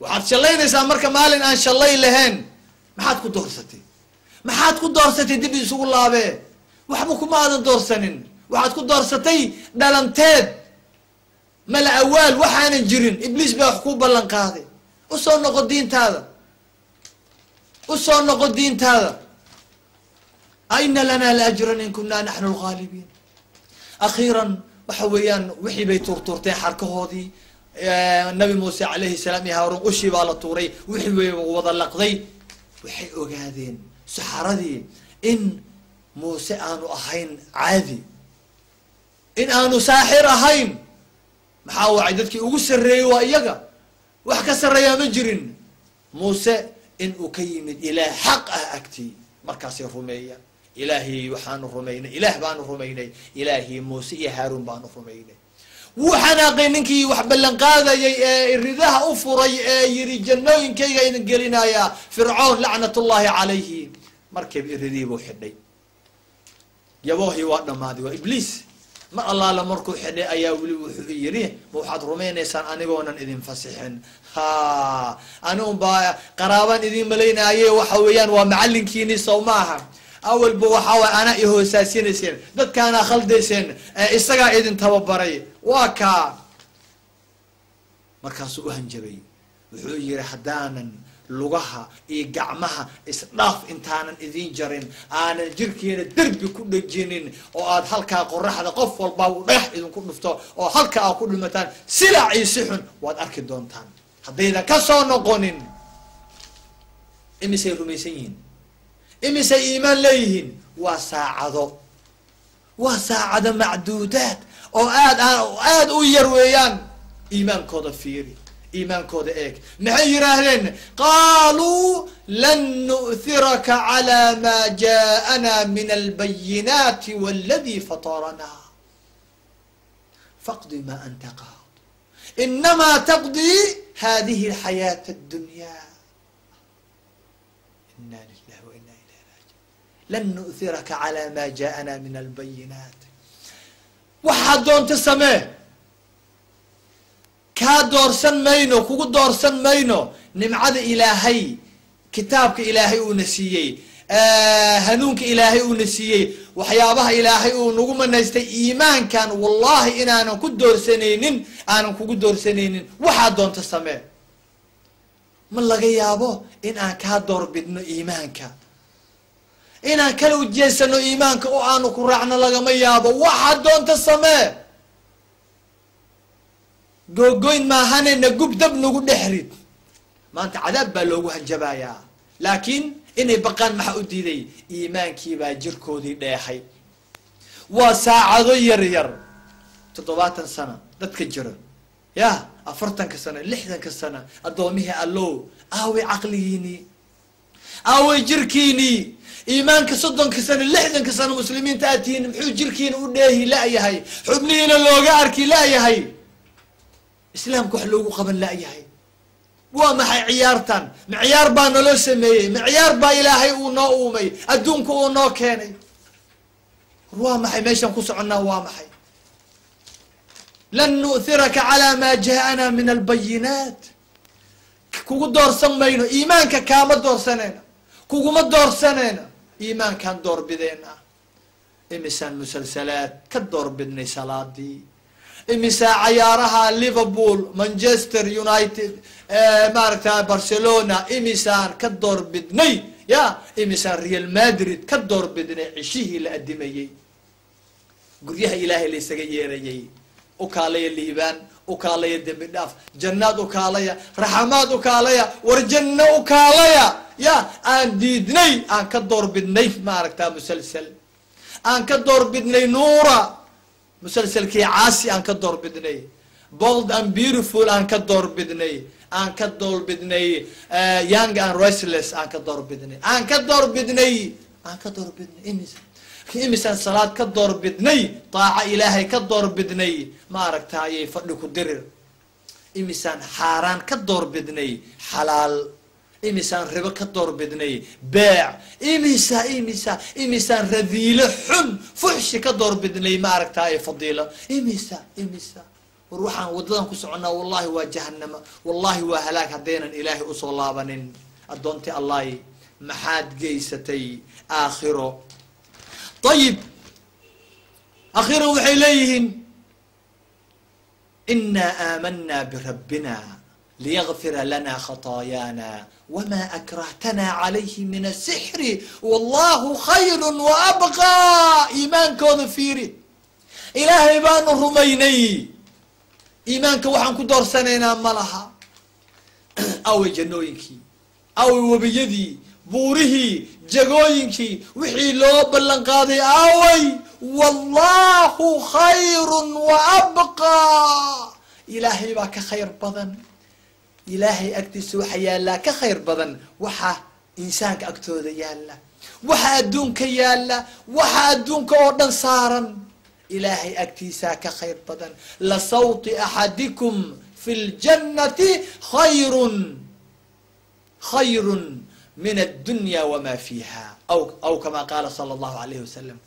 Waxaad shallaynaysaa marka maalin aan shallay lahayn. Maxaad ku doorsatay? Maxaad ku doorsatay? Dib isugu laabee, waxba kuma aadan doorsanin. Waxaad ku doorsatay dhalanteed, mala awaal waxaanan jirin. Ibliis baa wax kuu ballan qaaday. Usoo noqo diintaada, usoo noqo diintaada. Aina lana laajran in kunaa naxnu lgaalibiin. Akhiiran waxa weeyaan wixii bay tuurtuurteen xarkahoodii. Nabi Muuse calayhi salaam iyo Haaruun ushii baa la tuuray, wixii way wada laqday. Waxay ogaadeen saxaradii in Muuse aanu ahayn caadi, in aanu saaxir ahayn. Maxaa wacay? Dadkii ugu sarreeyey waa iyaga, wax ka sarreeyaa ma jirin. Muuse in uu ka yimid ilaah xaq ah agtii, markaasay rumeeyaan. Ilaahii waxaanu rumaynay, ilaah baanu rumaynay, ilaahii Muuse iyo Haaruun baanu rumaynay. Wuu xanaaqay ninkii wax ballanqaadayay ee iridaha u furay ee yiri jannooyinkayga idin gelinaya, Fircoon lacnatullahi calayhi. Markiiba iridihii buu xidhay, yaboohii waa dhammaaday, waa ibliis. Mar allaala markuu xidhay ayaa weli wuxuu yidhi, ma waxaad rumaynaysaan anigoonan idin fasixin? Ha, ani unbaa qaraabaan idin malaynaaye, waxa weeyaan waa macalinkiini, sow maaha? Awalba waxaa waay anaa ihoosaasinayseen, dadkaanaa khaldayseen, isagaa idin tababaray, waa kaa. Markaasuu uhanjabay, wuxuu yihi haddaanan lugaha iyo gacmaha isdhaaf intaanan idin jarin, aanan jirkiina derbi ku dhejinin, oo aad halkaa qoraxda qof walbaa uu dhagax idinku dhufto oo halka aad ku dhimataan silac iyo si xun, waad arki doontaan haddaydan ka soo noqonin. Imisay rumaysan yihiin? Imisay iimaan leeyihiin? Waa saacado, waa saacado macduudaad oo aad aad u yar weeyaan. Iimaankooda fiiri, iimaankooda eeg. Maxay yidhaahdeen? Qaaluu lan nu'thiraka calى ma ja'ana min albayinaati waladi fatarana, faqdi ma anta qaad, inama taqdi hadihi alxayaat addunya. Ina lilahi wa ina ilayhi raajiun. Lan nu'thiraka calى ma ja'ana min albayinaat. Waxaad doonta samee, kaa doorsan mayno, kugu doorsan mayno nimcada ilaahay, kitaabka ilaahay uuna siiyey, hanuunka ilaahay uuna siiyey, waxyaabaha ilaahay uu nagu manaystay iimaankan. Wallahi inaanan ku doorsanaynin, aanan kugu doorsanaynin. Waxaad doonta samee. Ma laga yaabo in aan kaa doorbidno iimaanka, inaan kala ujeesano iimaanka oo aanu ku raacno, lagama yaabo. Waxaad doonta samee, googoyn maahane nagub, dab nagu dhex rid. Maanta cadaab baa loogu hanjabayaa, laakiin inay baqaan maxaa u diiday? Iimaankiibaa jirkoodii dheexay. Waa saacado yar yar, 70 sano dadka jira. Ya 40-ka sano, 60-ka sano, addoomihii Allow, aaway caqligiinii, aaway jirkiinii? Iimaanka 30-ka sano, 60-ka sano muslimiinta aad tihiin, muxuu jirkiina u dheehi la-yahay, xubnihiina looga arki la-yahay, islaamka wax loogu qaban la-yahay? Waa maxay ciyaartan? Ma ciyaar baa naloo sameeyey? Ma ciyaar baa Ilaahay uu noo uumay, adduunka uu noo keenay? Waa maxay meeshaan ku soconnaa? Waa maxay? Lan nu'thiraka calaa maa ja'ana min albayinaat. Kugu doorsan mayno iimaanka, kaama doorsanayna, kuguma doorsanayna, iimaankaan doorbideyna. Imisaan musalsalaad ka doorbidnay salaadii? Imisaa cayaaraha Liverpool, Manchester United, maaragta Barcelona imisaan ka doorbidnay? Ya imisaan Real Madrid ka doorbidnay cishihii la adimayey, guryaha Ilaahay la isaga yeerayay? U kaalaya liibaan, u kaalaya dembi dhaaf, jannaad u kaalaya, raxamaad u kaalaya, war janno u kaalaya. Ya aan diidnay, aan ka doorbidnay maaragta musalsal, aan ka doorbidnay Nuura, musalsalkii Caasi aan ka doorbidnay, Bold and Beautiful aan ka doorbidnay, aan ka doorbidnay Young and Restless aan ka doorbidnay, aan ka doorbidnay, aan ka doorbidnay. Imis imisaan salaad ka doorbidnay, daaca Ilaahay ka doorbidnay, maaragta ayay fadhi ku dirir? Imisaan xaaraan ka doorbidnay xalaal? Imisaan ribo ka doorbidnay beec? Imisa, imisa, imisaan radiilo xun, fuxshi ka doorbidnay maaragtaay fadiilo? Imisa, imisa? War waxaan waddadan ku soconnaa, wallahi waa jahanama, wallahi waa halaag haddaynan Ilaahay usoo laabanin. Addoontii Allahi, maxaad geysatay aakhiro? Ayib, akhiiran waxay leeyihiin: inaa aamanaa birabbina liyغfira lana khaطaayaana wma akrahtana calayhi min asixri wallahu khayru waabqى. Iimaankooda fiiri. Ilaahay baanu rumaynay, iimaanka waxaan ku doorsanaynaa ma laha. Away jannooyinkii? Away webiyadii, buurihii, jagooyinkii, wixii loo ballan qaaday away? Wallahu khayru waabqى. Ilaahay baa ka khayr badan. Ilaahay agtiisa waxa yaallaa ka khayr badan waxa insaanka agtooda yaalla, waxa adduunka yaalla, waxa adduunka oo dhan saaran. Ilaahay agtiisaa ka khayr badan. Lasawti axadikum fi ljannati khayrun min addunya wama fiiha, aw kama qaala sala allahu alayhi wasalam.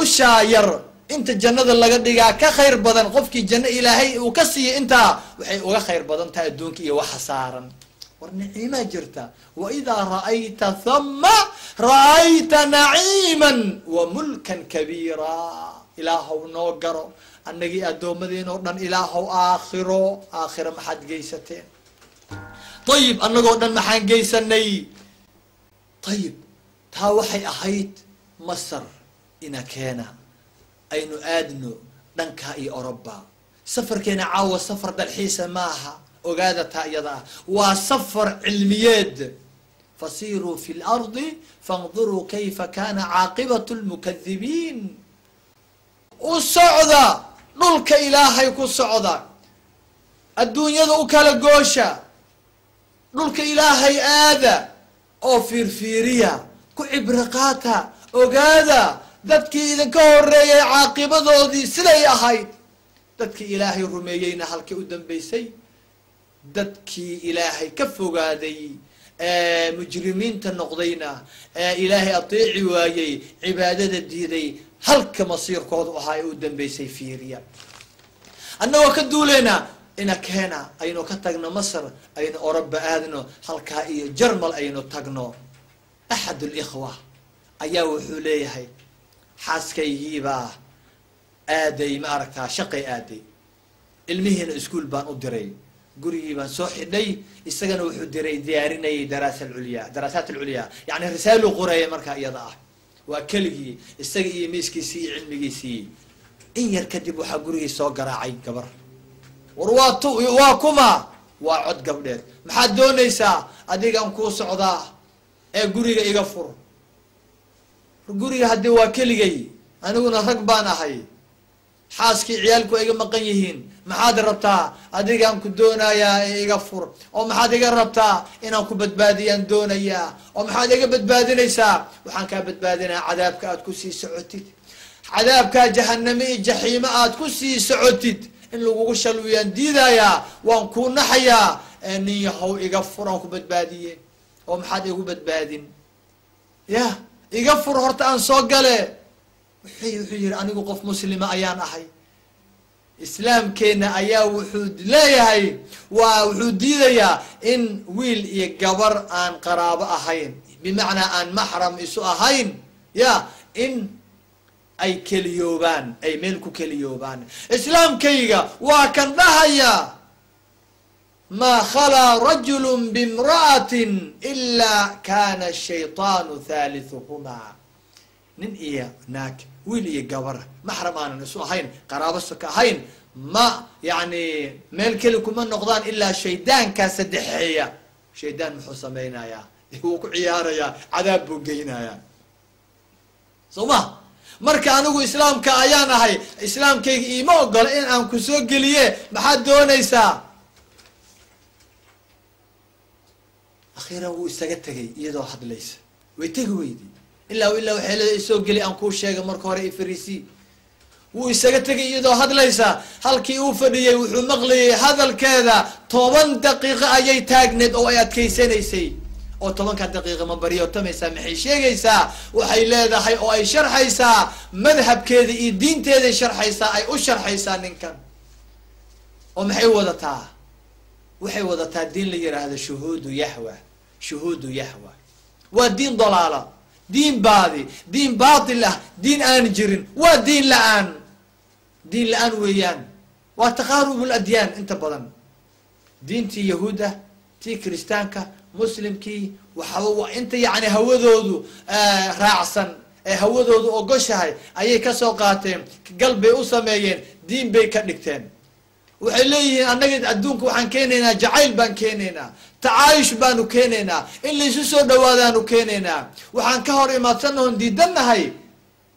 Ushaa yar inta jannada laga dhigaa ka khayr badan, qofkii janno Ilaahay uu ka siiyay intaa waxay uga khayr badan tahay adduunka iyo waxa saaran. War naciimaa jirta. Waidaa ra'ayta thama ra'ayta naciiman wa mulkan kabiira. Ilaahow noo garo annagii addoomadeen oo dhan. Ilaahow aakhiro, aakhiro maxaad geysateen? Ayib, annagoo dhan maxaan geysanay? Ayib, taa waxay ahayd Masar. Ina keena, aynu aadno dhanka iyo Oroba. Safarkeena caawa safar dalxiisa maaha, ogaada taa iyada ah, waa safar cilmiyeed. Fasiruu fi lardi fanduruu kayfa kana caaqibatu lmukadibiin. U socda dhulka Ilaahay, ku socda adduunyada, u kala goosha, dhulka Ilaahay aada oo fiirfiiriya, ku cibro qaata, ogaada dadkii idinka horeeyay caaqibadoodii siday ahayd, dadkii Ilaahay rumeeyeyna halkii u dambeysay, dadkii Ilaahay ka fogaaday ee mujrimiinta noqdayna, ee Ilaahay ateeci waayey, cibaadada diiday, halka masiirkoodu ahaa ee u dambeysay fiiriya. Annagoo ka duuleyna, ina keena, aynu ka tagno Masr, aynu Oroba aadno, halkaa iyo Jarmal aynu tagno. Axad alikhwa ayaa wuxuu leeyahay: xaaskaygiibaa aaday, ma aragtaa, shaqay aaday, ilmihiina iskuol baan u diray, gurigii baan soo xidhay, isagana wuxuu diray diyaarinayay daraasa alculyaa, daraasaat alculyaa, yani risaaluu qoraya. Markaa iyada ah waa keligii, isaga iyo miiskiisii iyo cilmigiisii. In yar kadib waxaa gurigii soo garaacay gabar. War waa tu, waa kuma? Waa cod gabdheed. Maxaad doonaysaa? Adigaan kuu socdaa ee guriga iga fur. Guriga haddii waa keligay, aniguna rag baan ahay. Xaaskii ciyaalku ay iga maqan yihiin. Maxaad rabtaa? Adigaan ku doonayaa ee iga fur. Oo maxaad iga rabtaa? Inaan ku badbaadiyaan doonayaa. Oo maxaad iga badbaadinaysaa? Waxaan kaa badbaadinayaa cadaabka aad ku sii socotid, cadaabkaa jahaname iyo jaxiimo aad ku sii socotid in lagugu shalwiyaan diidayaa. Waan kuu naxayaa ee nin yahow iga fur aan ku badbaadiye. Oo maxaad igu badbaadin? Ya iga fur horta aan soo gale. Wuxuu yihi anigu qof muslima ayaan ahay. Islaamkeenna ayaa wuxuu leeyahay, waa wuxuu diidayaa in wiil iyo gabar aan qaraabo ahayn, bimacnaa aan maxram isu ahayn, ya in ay keliyoobaan, ay meel ku keliyoobaan. Islaamkayga waa kan dhahaya maa khalaa rajulu bimra'atin ilaa kana shaytaanu thalithuhumaa. Nin iyo naag, wiil iyo gabar maxram aanan isu ahayn, qaraabo soka ahayn, ma yani meel keli kuma noqdaan ilaa shaydaankaa saddexeeya. Shaydaan muxuu samaynayaa? Wuu ku ciyaarayaa, cadaab buu geynayaa, soo ma? Marka anigu islaamka ayaan ahay, islaamkayga iima ogola in aan ku soo geliye, maxaad doonaysaa? Akhiiran wuu isaga tegay iyadoo hadlaysa. Way tegi weyday ilaa ilaa waxay leedahay isoo geli aan kuu sheega marka hore ifariisi. Wuu isaga tegay iyadoo hadlaysa. Halkii uu fadhiyey wuxuu maqlayay hadalkeeda. 10 daqiiqo ayay taagneed oo ay adkaysanaysay. Oo 10ka daqiiqa ma baryootamaysaa? Maxay sheegaysaa? Waxay leedahay oo ay sharxaysaa madhabkeeda iyo diinteeday sharxaysaa, ay u sharxaysaa ninkan. Oo maxay wadataa? Waxay wadataa diin la yiraahdo shuhuudu yahwa. Shuhuudu yahwa waa diin dalaala, diin baadi, diin baatil ah, diin aan jirin, waa diin la-aan, diin la-aan weeyaan. Waa taqaarub ladyaan inta badan, diintii yahuudda, tii kiristaanka, muslimkii, waxaba inta yani hawadoodu raacsan ee hawadoodu ogoshahay ayay kasoo qaateen, gal bay u sameeyeen, diin bay ka dhigteen. Waxay leeyihiin annaga adduunka waxaan keenaynaa jacayl baan keenaynaa, tacaayush baanu keenaynaa, in laysu soo dhawaadaanu keenaynaa. Waxaan ka hor imaadsanahon diidannahay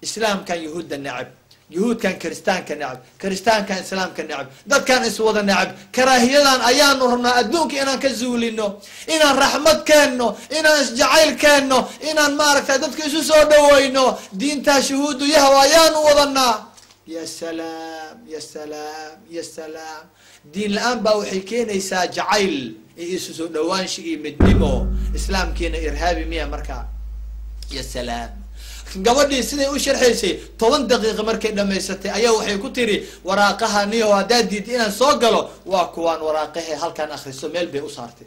islaamkan yahuudda necab, yahuudkan kiristaanka necab, kiristaankan islaamka necab, dadkan iswada necab. Karaahiyadan ayaanu rabnaa adduunka inaan ka zuulino, inaan raxmad keenno, inaan isjacayl keenno, inaan maaragtay dadka isu soo dhaweyno. Diintaa shuhuudu yahwa ayaanu wadanaa. Ya salaam, ya salaam, ya salaam. Diin la-aan baa waxay keenaysaa jacayl iyo isu soo dhawaansha iyo midnimo. Islaamkiina irhaabi miya markaa? Ya salaam. Gabadhii siday u sharxaysay 10 daqiiqa markay dhamaysatay ayaa waxay ku tiri waraaqaha niyo haddaad diid inaan soo galo waa kuwaan waraaqahe halkaan akriso. Meel bay u saartay.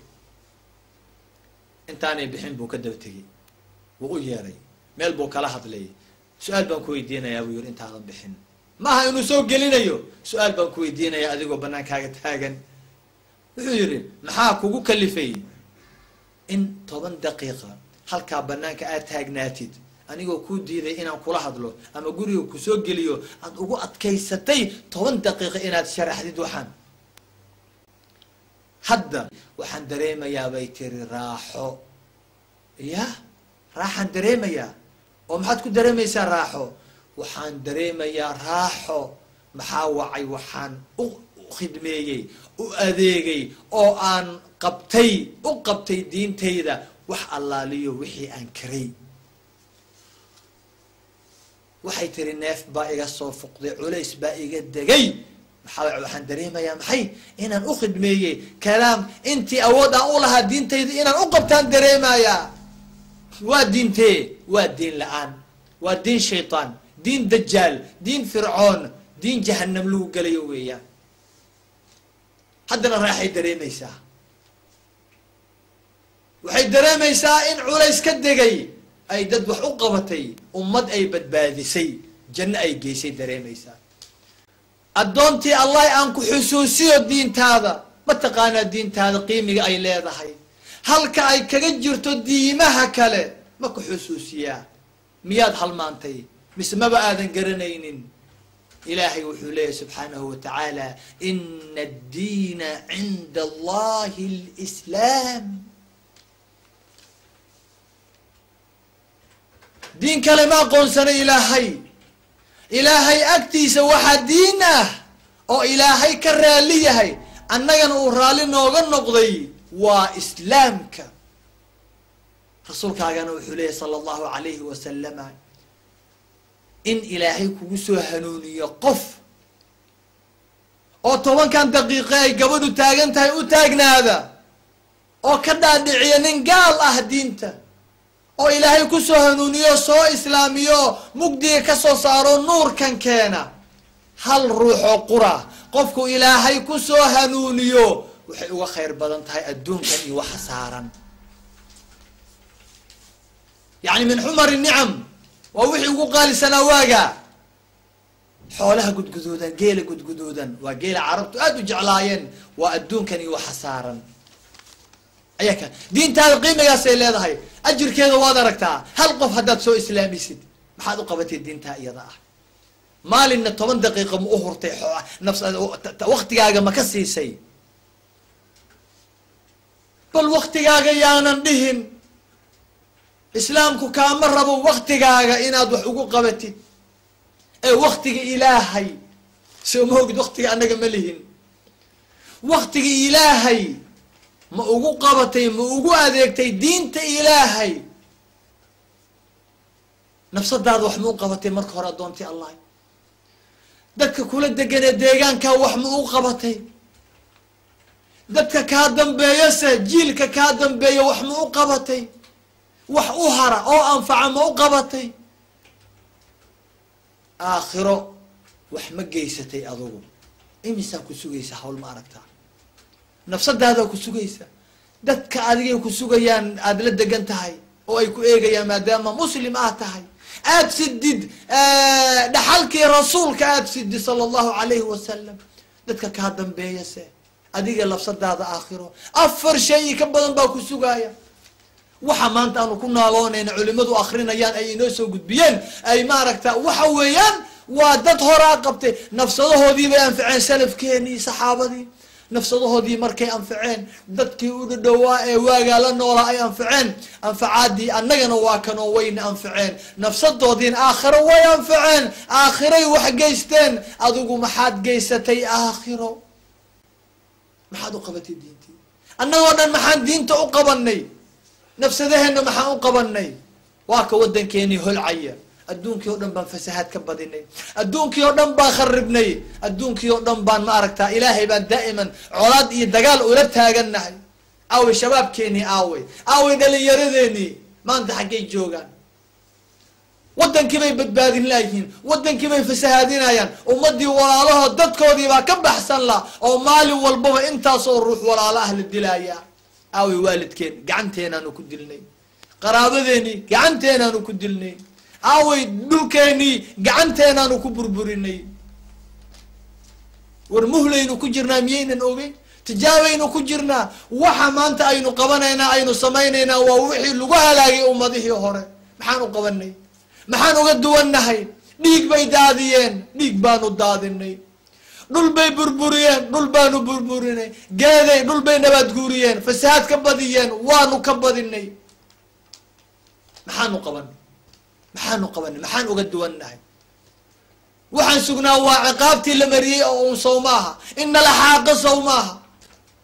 Intaanay bixin buu ka daba tegey, wuu u yeeray, meel buu kala hadlayay. Su-aal baan ku weydiinayaa buu yiri intaadan bixin. Maaha inuu soo gelinayo, su-aal baan ku weydiinaya adigoo banaankaaga taagan. Wuxuu yidhi maxaa kugu kalifay in 10 daqiiqa halkaa banaanka aad taagnaatid anigoo kuu diiday inaan kula hadlo ama guriga kusoo geliyo, aad ugu adkaysatay 10 daqiiqa inaad sharaxdid? Waxaan hadda waxaan dareemayaa bay tiri raaxo. Ya raaxaan dareemayaa. Oo maxaad ku dareemaysaa raaxo? Waxaan dareemayaa raaxo maxaa wacay waxaan u khidmeeyey, u adeegay oo aan qabtay, u qabtay diintayda wax allaaliyo wixii aan karay. Waxay tiri neef baa iga soo fuqday, culays baa iga degay. Maxaa waxaan dareemayaa maxay inaan u khidmeeyey kalaam intii awood aan u lahaa diintayda inaan u qabtaan dareemayaa. Waa diintee? Waa diin la-aan, waa diin shaytaan, diin dajaal, diin fircoon, diin jahanam lagu gelayo weeyaan. Haddana raaxay dareemaysaa, waxay dareemaysaa in culays ka degay, ay dad wax u qabatay, ummad ay badbaadisay, janno ay geysay dareemaysaa. Addoontii Allah aan ku xusuusiyo diintaada. Ma taqaanaa diintaada qiimiga ay leedahay, halka ay kaga jirto diimaha kale? Ma ku xusuusiyaa? Miyaad halmaantay mise maba aadan garanaynin? Ilaahay wuxuu leeyahay subxaanahu watacaala ina addiina cinda allahi alislaam. Diin kale ma aqoonsana ilaahay. Ilaahay agtiisa waxaa diin ah oo Ilaahay ka raali yahay, annagana uu raali nooga noqday, waa islaamka. Rasuulkaagana wuxuu leeyahy sala allahu alayhi wasalama, in Ilaahay kugu soo hanuuniyo qof oo 10kan daqiiqe ay gabadhu taagan tahay u taagnaada oo ka dhaadhiciya nin gaal ah diinta, oo Ilaahay kusoo hanuuniyo, soo islaamiyo, mugdiga kasoo saaro, nuurkan keena, hal ruux oo qura qofku Ilaahay kusoo hanuuniyo, waxay uga khayr badan tahay adduunkan iyo waxa saaran. Yani min xumari nicam, waa wixii ugu qaalisanaa waaga, xoolaha gudguduudan, geela gudguduudan, waa geela carabtu aada u jeclaayeen, waa adduunkan iyo waxa saaran. Ayaa ka diintaada qiimigaasay leedahay, ajirkeeda waad aragtaa. Hal qof haddaad soo islaamisid, maxaad u qabatay diintaa iyada ah? Maalinna 10 daqiiqa ma u hurtay? Nafs waktigaaga ma ka siisay? Bal waktigaaga yaanan dhihin, islaamku kaama rabo waktigaaga inaad wax ugu qabatid ee waktiga Ilaahay. Soo ma ogid waktiga annaga ma lihin? Waktiga Ilaahay ma ugu qabatay? Ma ugu adeegtay diinta Ilaahay? Nafsadaada wax ma u qabatay marka hore? Addoontii Allah, dadka kula deganee deegaankaa wax ma u qabatay? Dadka kaa dambeeyase, jiilka kaa dambeeya wax ma u qabatay? Wax u hara oo anfaca ma u qabatay? Aakhiro wax ma geysatay adugu? Imisaa ku sugaysa hawl? Ma aragtaa? Nafsadaadaa ku sugaysa, dadka adigay ku sugayaan, aada la degan tahay oo ay ku eegayaan, maadaama muslim aad tahay, aada sidid dhaxalkii rasuulka, aada sidid sala allahu alayhi wasalam. Dadka kaa dambeeyase, adiga lafsadaada, aakhiro 4 shay ka badan baa ku sugaaya. Waxa maanta aanu ku naaloonayna, culimadu akrinayaan, ay inoo soo gudbiyeen, ay maaragta, waxa weeyaan waa dad horaa qabtay. Nafsadahoodii bay anficeen, salafkeenii, saxaabadii. Nafsadahoodii markay anficeen, dadkii u dhadhowaa ee waagaa la noolaa ay anficeen. Anfacaadii annagana waa kanoo wayna anficeen. Nafsadoodiina aakhiro way anficeen, aakhiray wax geysteen. Adigu maxaad geysatay aakhiro? Maxaad u qabatay diintii? Annagoo dhan maxaan diinta u qabanay? Nafsadaheenna maxaan u qabanay? Waa ka waddankeenii holcaya. Adduunkii oo dhan baan fasahaad ka badinay, adduunkii oo dhan baan kharibnay, adduunkii oo dhan baan, ma aragtaa, Ilaahay baan daa'iman colaad iyo dagaal ula taagannahay. Aaway shabaabkeenii? Aaway dhalinyaradeenii? Maanta xaggay joogaan? Waddankii bay badbaadin laayihiin, waddankii bay fasahaadinayaan. Ummadii walaalahood, dadkoodii baa ka baxsan la oo maalin walbaba intaasoo ruux walaalo ah la dilaaya. Aaway waalidkeen? Gacanteenaanu ku dilnay. Qaraabadeenii gacanteenaanu ku dilnay. Aaway dhulkeenii? Gacanteenaanu ku burburinay. War muhlaynu ku jirnaa, miyaynan ogeyn? Tijaabaynu ku jirnaa. Waxa maanta aynu qabanaynaa, aynu samaynaynaa, waa wixii lagu halaagay ummadihii hore. Maxaan u qabanay? Maxaan uga duwannahay? Dhiig bay daadiyeen, dhiig baanu daadinay. Dhul bay burburiyeen, dhul baanu burburinay. Geeday dhul bay nabaad guuriyeen, fasahaad ka badiyeen, waanu ka badinay. Maxaanu qabanay? Maxaanu qabanay? Maxaan uga duwannahay? Waxaan sugnaa waa ciqaabtii la mariyey oo un sow maaha? In nala xaaqa sow maaha?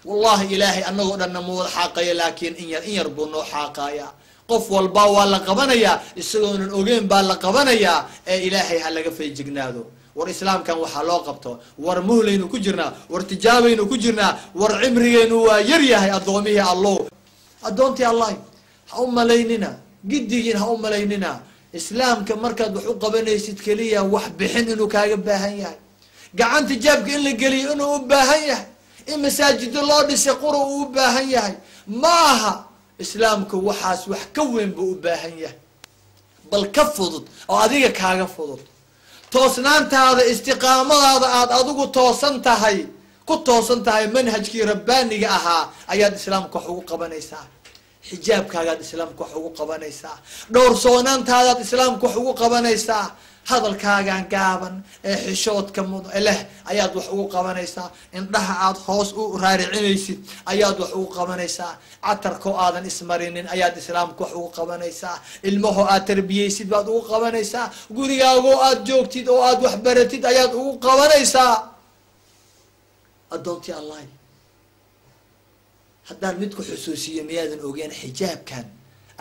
Wallahi, Ilaahay annagoo dhanna ma wada xaaqaya, laakiin in yar in yar buu noo xaaqaya. Qof walba waa la qabanayaa, isagoonan ogeyn baa la qabanayaa. Ee Ilaahay ha laga feejignaado. War islaamkan waxaa loo qabto. War muhlaynu ku jirnaa, war tijaabaynu ku jirnaa, war cimrigeynu waa yar yahay. Addoomihii Allow, addoontii Allahi, ha u malaynina, giddigiin ha u malaynina, islaamka markaad wax u qabanaysid keliya wax bixin inuu kaaga baahan yahay, gacanta jaabka in la geliyo inuu u baahan yahay, in masaajido loo dhisay qura uu u baahan yahay. Ma aha. Islaamku waxaas wax ka weyn buu u baahan yahay, bal ka fudud oo adiga kaaga fudud: toosnaantaada, istiqaamadaada aad adigu toosan tahay, ku toosan tahay manhajkii rabbaaniga ahaa, ayaad islaamka wax ugu qabanaysaa. Xijaabkaagaad islaamka wax ugu qabanaysaa. Dhowrsoonaantaadaad islaamka wax ugu qabanaysaa. Hadalkaagan gaaban ee xishoodka leh ayaad wax ugu qabanaysaa. Indhaha aad hoos u raaricinaysid ayaad wax ugu qabanaysaa. Catarkoo aadan ismarinin ayaad islaamka wax ugu qabanaysaa. Ilmahoo aad tarbiyeysid baad ugu qabanaysaa. Gurigaagoo aad joogtid oo aad wax baratid ayaad ugu qabanaysaa. Addoontii Allah, haddaan mid ku xusuusiyo, miyaadan ogeen xijaabkan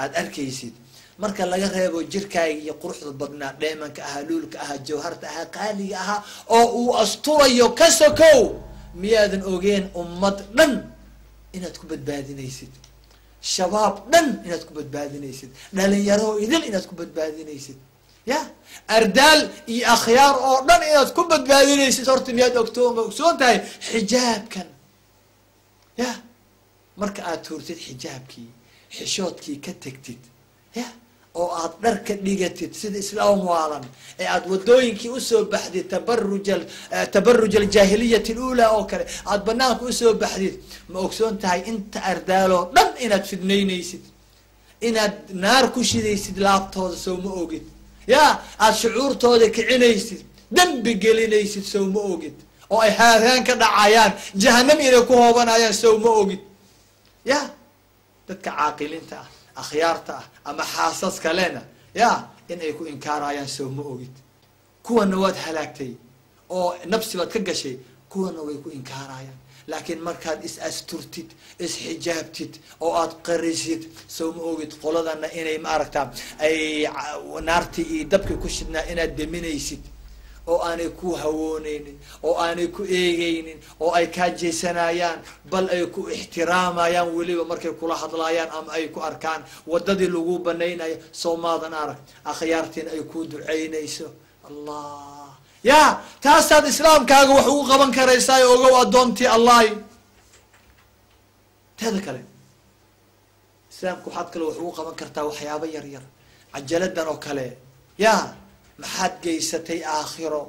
aad arkaysid marka laga reebo jirkaaga iyo quruxda badnaa, dheemanka ahaa, luulka ahaa, jawharta ahaa, qaaliga ahaa oo uu asturayo ka sokow, miyaadan ogeen ummad dhan inaad ku badbaadinaysid, shabaab dhan inaad ku badbaadinaysid, dhalinyaro idil inaad ku badbaadinaysid, ya ardaal iyo akhyaar oo dhan inaad ku badbaadinaysid? Horta miyaad ogsoon tahay xijaabkan? Ya marka aad tuurtid xijaabkii, xishoodkii ka tegtid, ya oo aad dhar ka dhigatid sida islaam waalan ee aad wadooyinkii usoo baxdid, tabaruj aljaahiliyati alula oo kale aad banaanka usoo baxdid, ma ogsoon tahay inta ardaaloo dhan inaad fidnaynaysid, inaad naar ku shidaysid laabtooda? Sow ma ogid? Ya aad shucuurtooda kicinaysid, dembi gelinaysid, sow ma ogid? Oo ay haaraan ka dhacayaan, jahanam inay ku hoobanayaan, sow ma ogid? Ya dadka caaqilinta ah, akhyaarta ah ama xaasaska lena, ya in ay ku inkaarayaan, sow ma ogid? Kuwana waad halaagtay oo nafsi baad ka gashay, kuwana way ku inkaarayaan. Laakiin markaad is asturtid, isxijaabtid oo aad qarisid, sow ma ogid qoladana inay maaragta ay naartii iyo dabkii ku shidnaa inaad deminaysid, oo aanay ku hawooneynin, oo aanay ku eegeynin, oo ay kaa jeesanayaan, bal ay ku ixtiraamayaan weliba markay kula hadlaayaan ama ay ku arkaan wadadii lagu banaynayo? Soo maadan arag akhyaartiin ay ku ducaynayso? Allah, ya taasaad islaamkaaga wax ugu qaban karaysaa. Ogow, addoontii Allahi. Teeda kale, islaamka waxaad kale wax ugu qaban kartaa waxyaabo yar yar, cajaladan oo kale. Ya maxaad geysatay aakhiro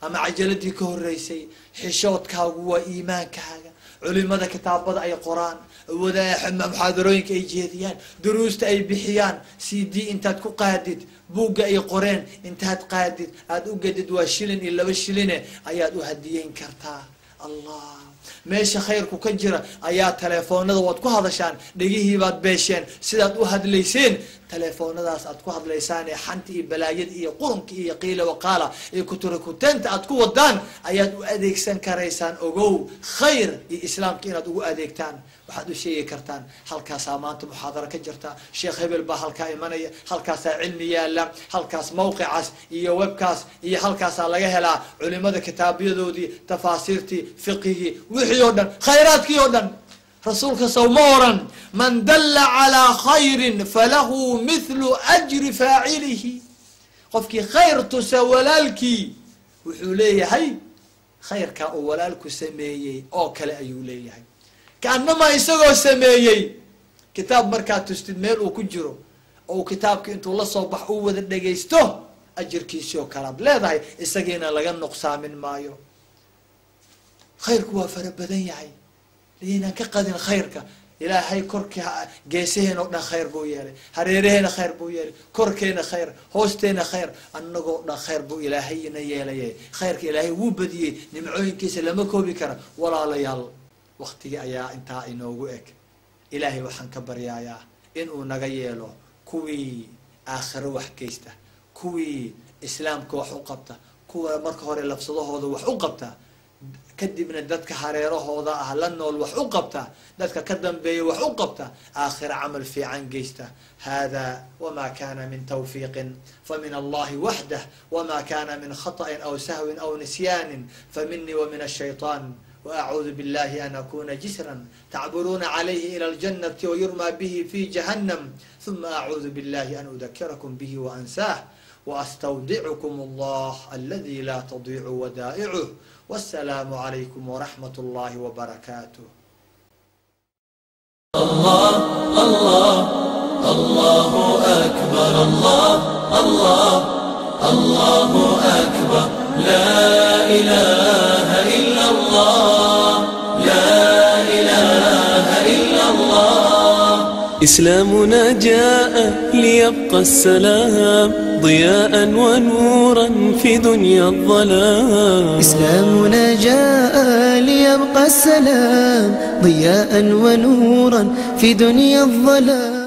ama cajaladii ka horeysay? Xishoodkaagu waa iimaankaaga. Culimada kitaabada ay qoraan, muxaadarooyinka ay jeediyaan, duruusta ay bixiyaan, CD intaad ku qaadid, buugga ay qoreen intaad qaadid aada u gadid, waa shilin iyo 2 shiline, ayaad u hadiyeyn kartaa. Allah, meesha khayrku ka jira ayaa telefoonada waad ku hadashaan, dhegihiibaad beesheen sidaad u hadlayseen. Telefoonadaas aad ku hadlaysaan ee xanta iyo balaayada iyo qurunka iyo qiila waqaala iyo kuturakutenta aad ku wadaan ayaad u adeegsan karaysaan. Ogow, khayr iyo islaamka inaad ugu adeegtaan waxaad u sheegi kartaan: halkaasaa maanta muxaadaro ka jirta, sheekh hebel baa halkaa imanaya, halkaasaa cilmi yaala, halkaas mawqicaas iyo webkaas iyo halkaasaa laga helaa culimada kitaabiyadoodii, tafaasiirtii, fiqigii, wixii oo dhan, khayraadkii oo dhan. Rasuulka sow ma oran: "Man dalla calaa khayrin falahu mithlu ajri faacilihi"? Qofkii khayr tusa walaalkii wuxuu leeyahay khayrkaa uu walaalku sameeyey oo kale ayuu leeyahay, kaanamaa isagoo sameeyey. Kitaab markaad tustid meel uu ku jiro oo uu kitaabka intuu la soo bax uu wada dhegaysto, ajirkiisii oo kale ad leedahay, isagiina laga nuqsaamin maayo. Khayrku waa fara badan yahay, laynaan ka qadin khayrka Ilaahay. Korkii geesaheena o dhan khayr buu yeelay, hareeraheena khayr buu yeelay, korkeena khayr, hoosteena khayr, annagoo dhan khayr buu Ilaahayna yeelaye. Khayrka Ilaahay wuu badiyey, nimcooyinkiisa lama koobi kara. Walaalayaal, waktigii ayaa intaa inoogu eg. Ilaahay waxaan ka baryayaa inuu naga yeelo kuwii aakhiro wax geysta, kuwii islaamka wax u qabta, kuwa marka hore lafsadahooda wax u qabta, kadibna dadka hareerahooda ah la nool wax u qabta, dadka ka dambeeya wax u qabta, aakhira camal fiican geysta. Hada wma kana min tawfiiqin famin Allahi waxdah, wma kana min khaطأin aw sahwin aw nisyaanin faminii wa min الshayطan, وأعوذ بالله أن أكون جسرا تعبرون عليه إلى الجنة ويرمى به في جهنم، ثم أعوذ بالله أن أذكركم به وأنساه، وأستودعكم الله الذي لا تضيع ودائعه، والسلام عليكم ورحمة الله وبركاته. الله الله الله أكبر، الله الله الله أكبر، لا إله إلا الله، لا إله إلا الله. إسلامنا جاء ليبقى السلام، ضياء ونورا في دنيا الظلام. إسلامنا جاء ليبقى السلام، ضياء ونورا في دنيا الظلام.